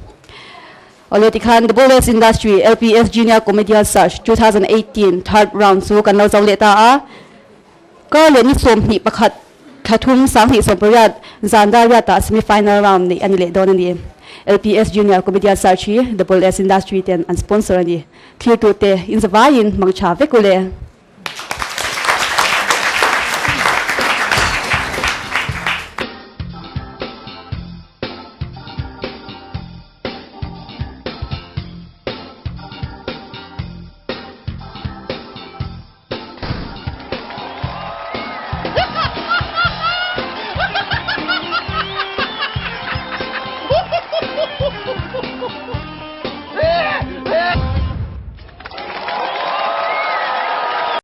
Awle tikhan The Bullets Industry LPS Junior Comedian Search 2018 third round chu kan lo zo leh ta a. Kar leh ni 21 thlathum 2018 zan dar riatah semi final round neih a ni leh dawn a ni. LPS Junior Comedian Search hi Double S Industry ten an sponsor a ni. Thirtute inzavaiin hmang tha vek u le.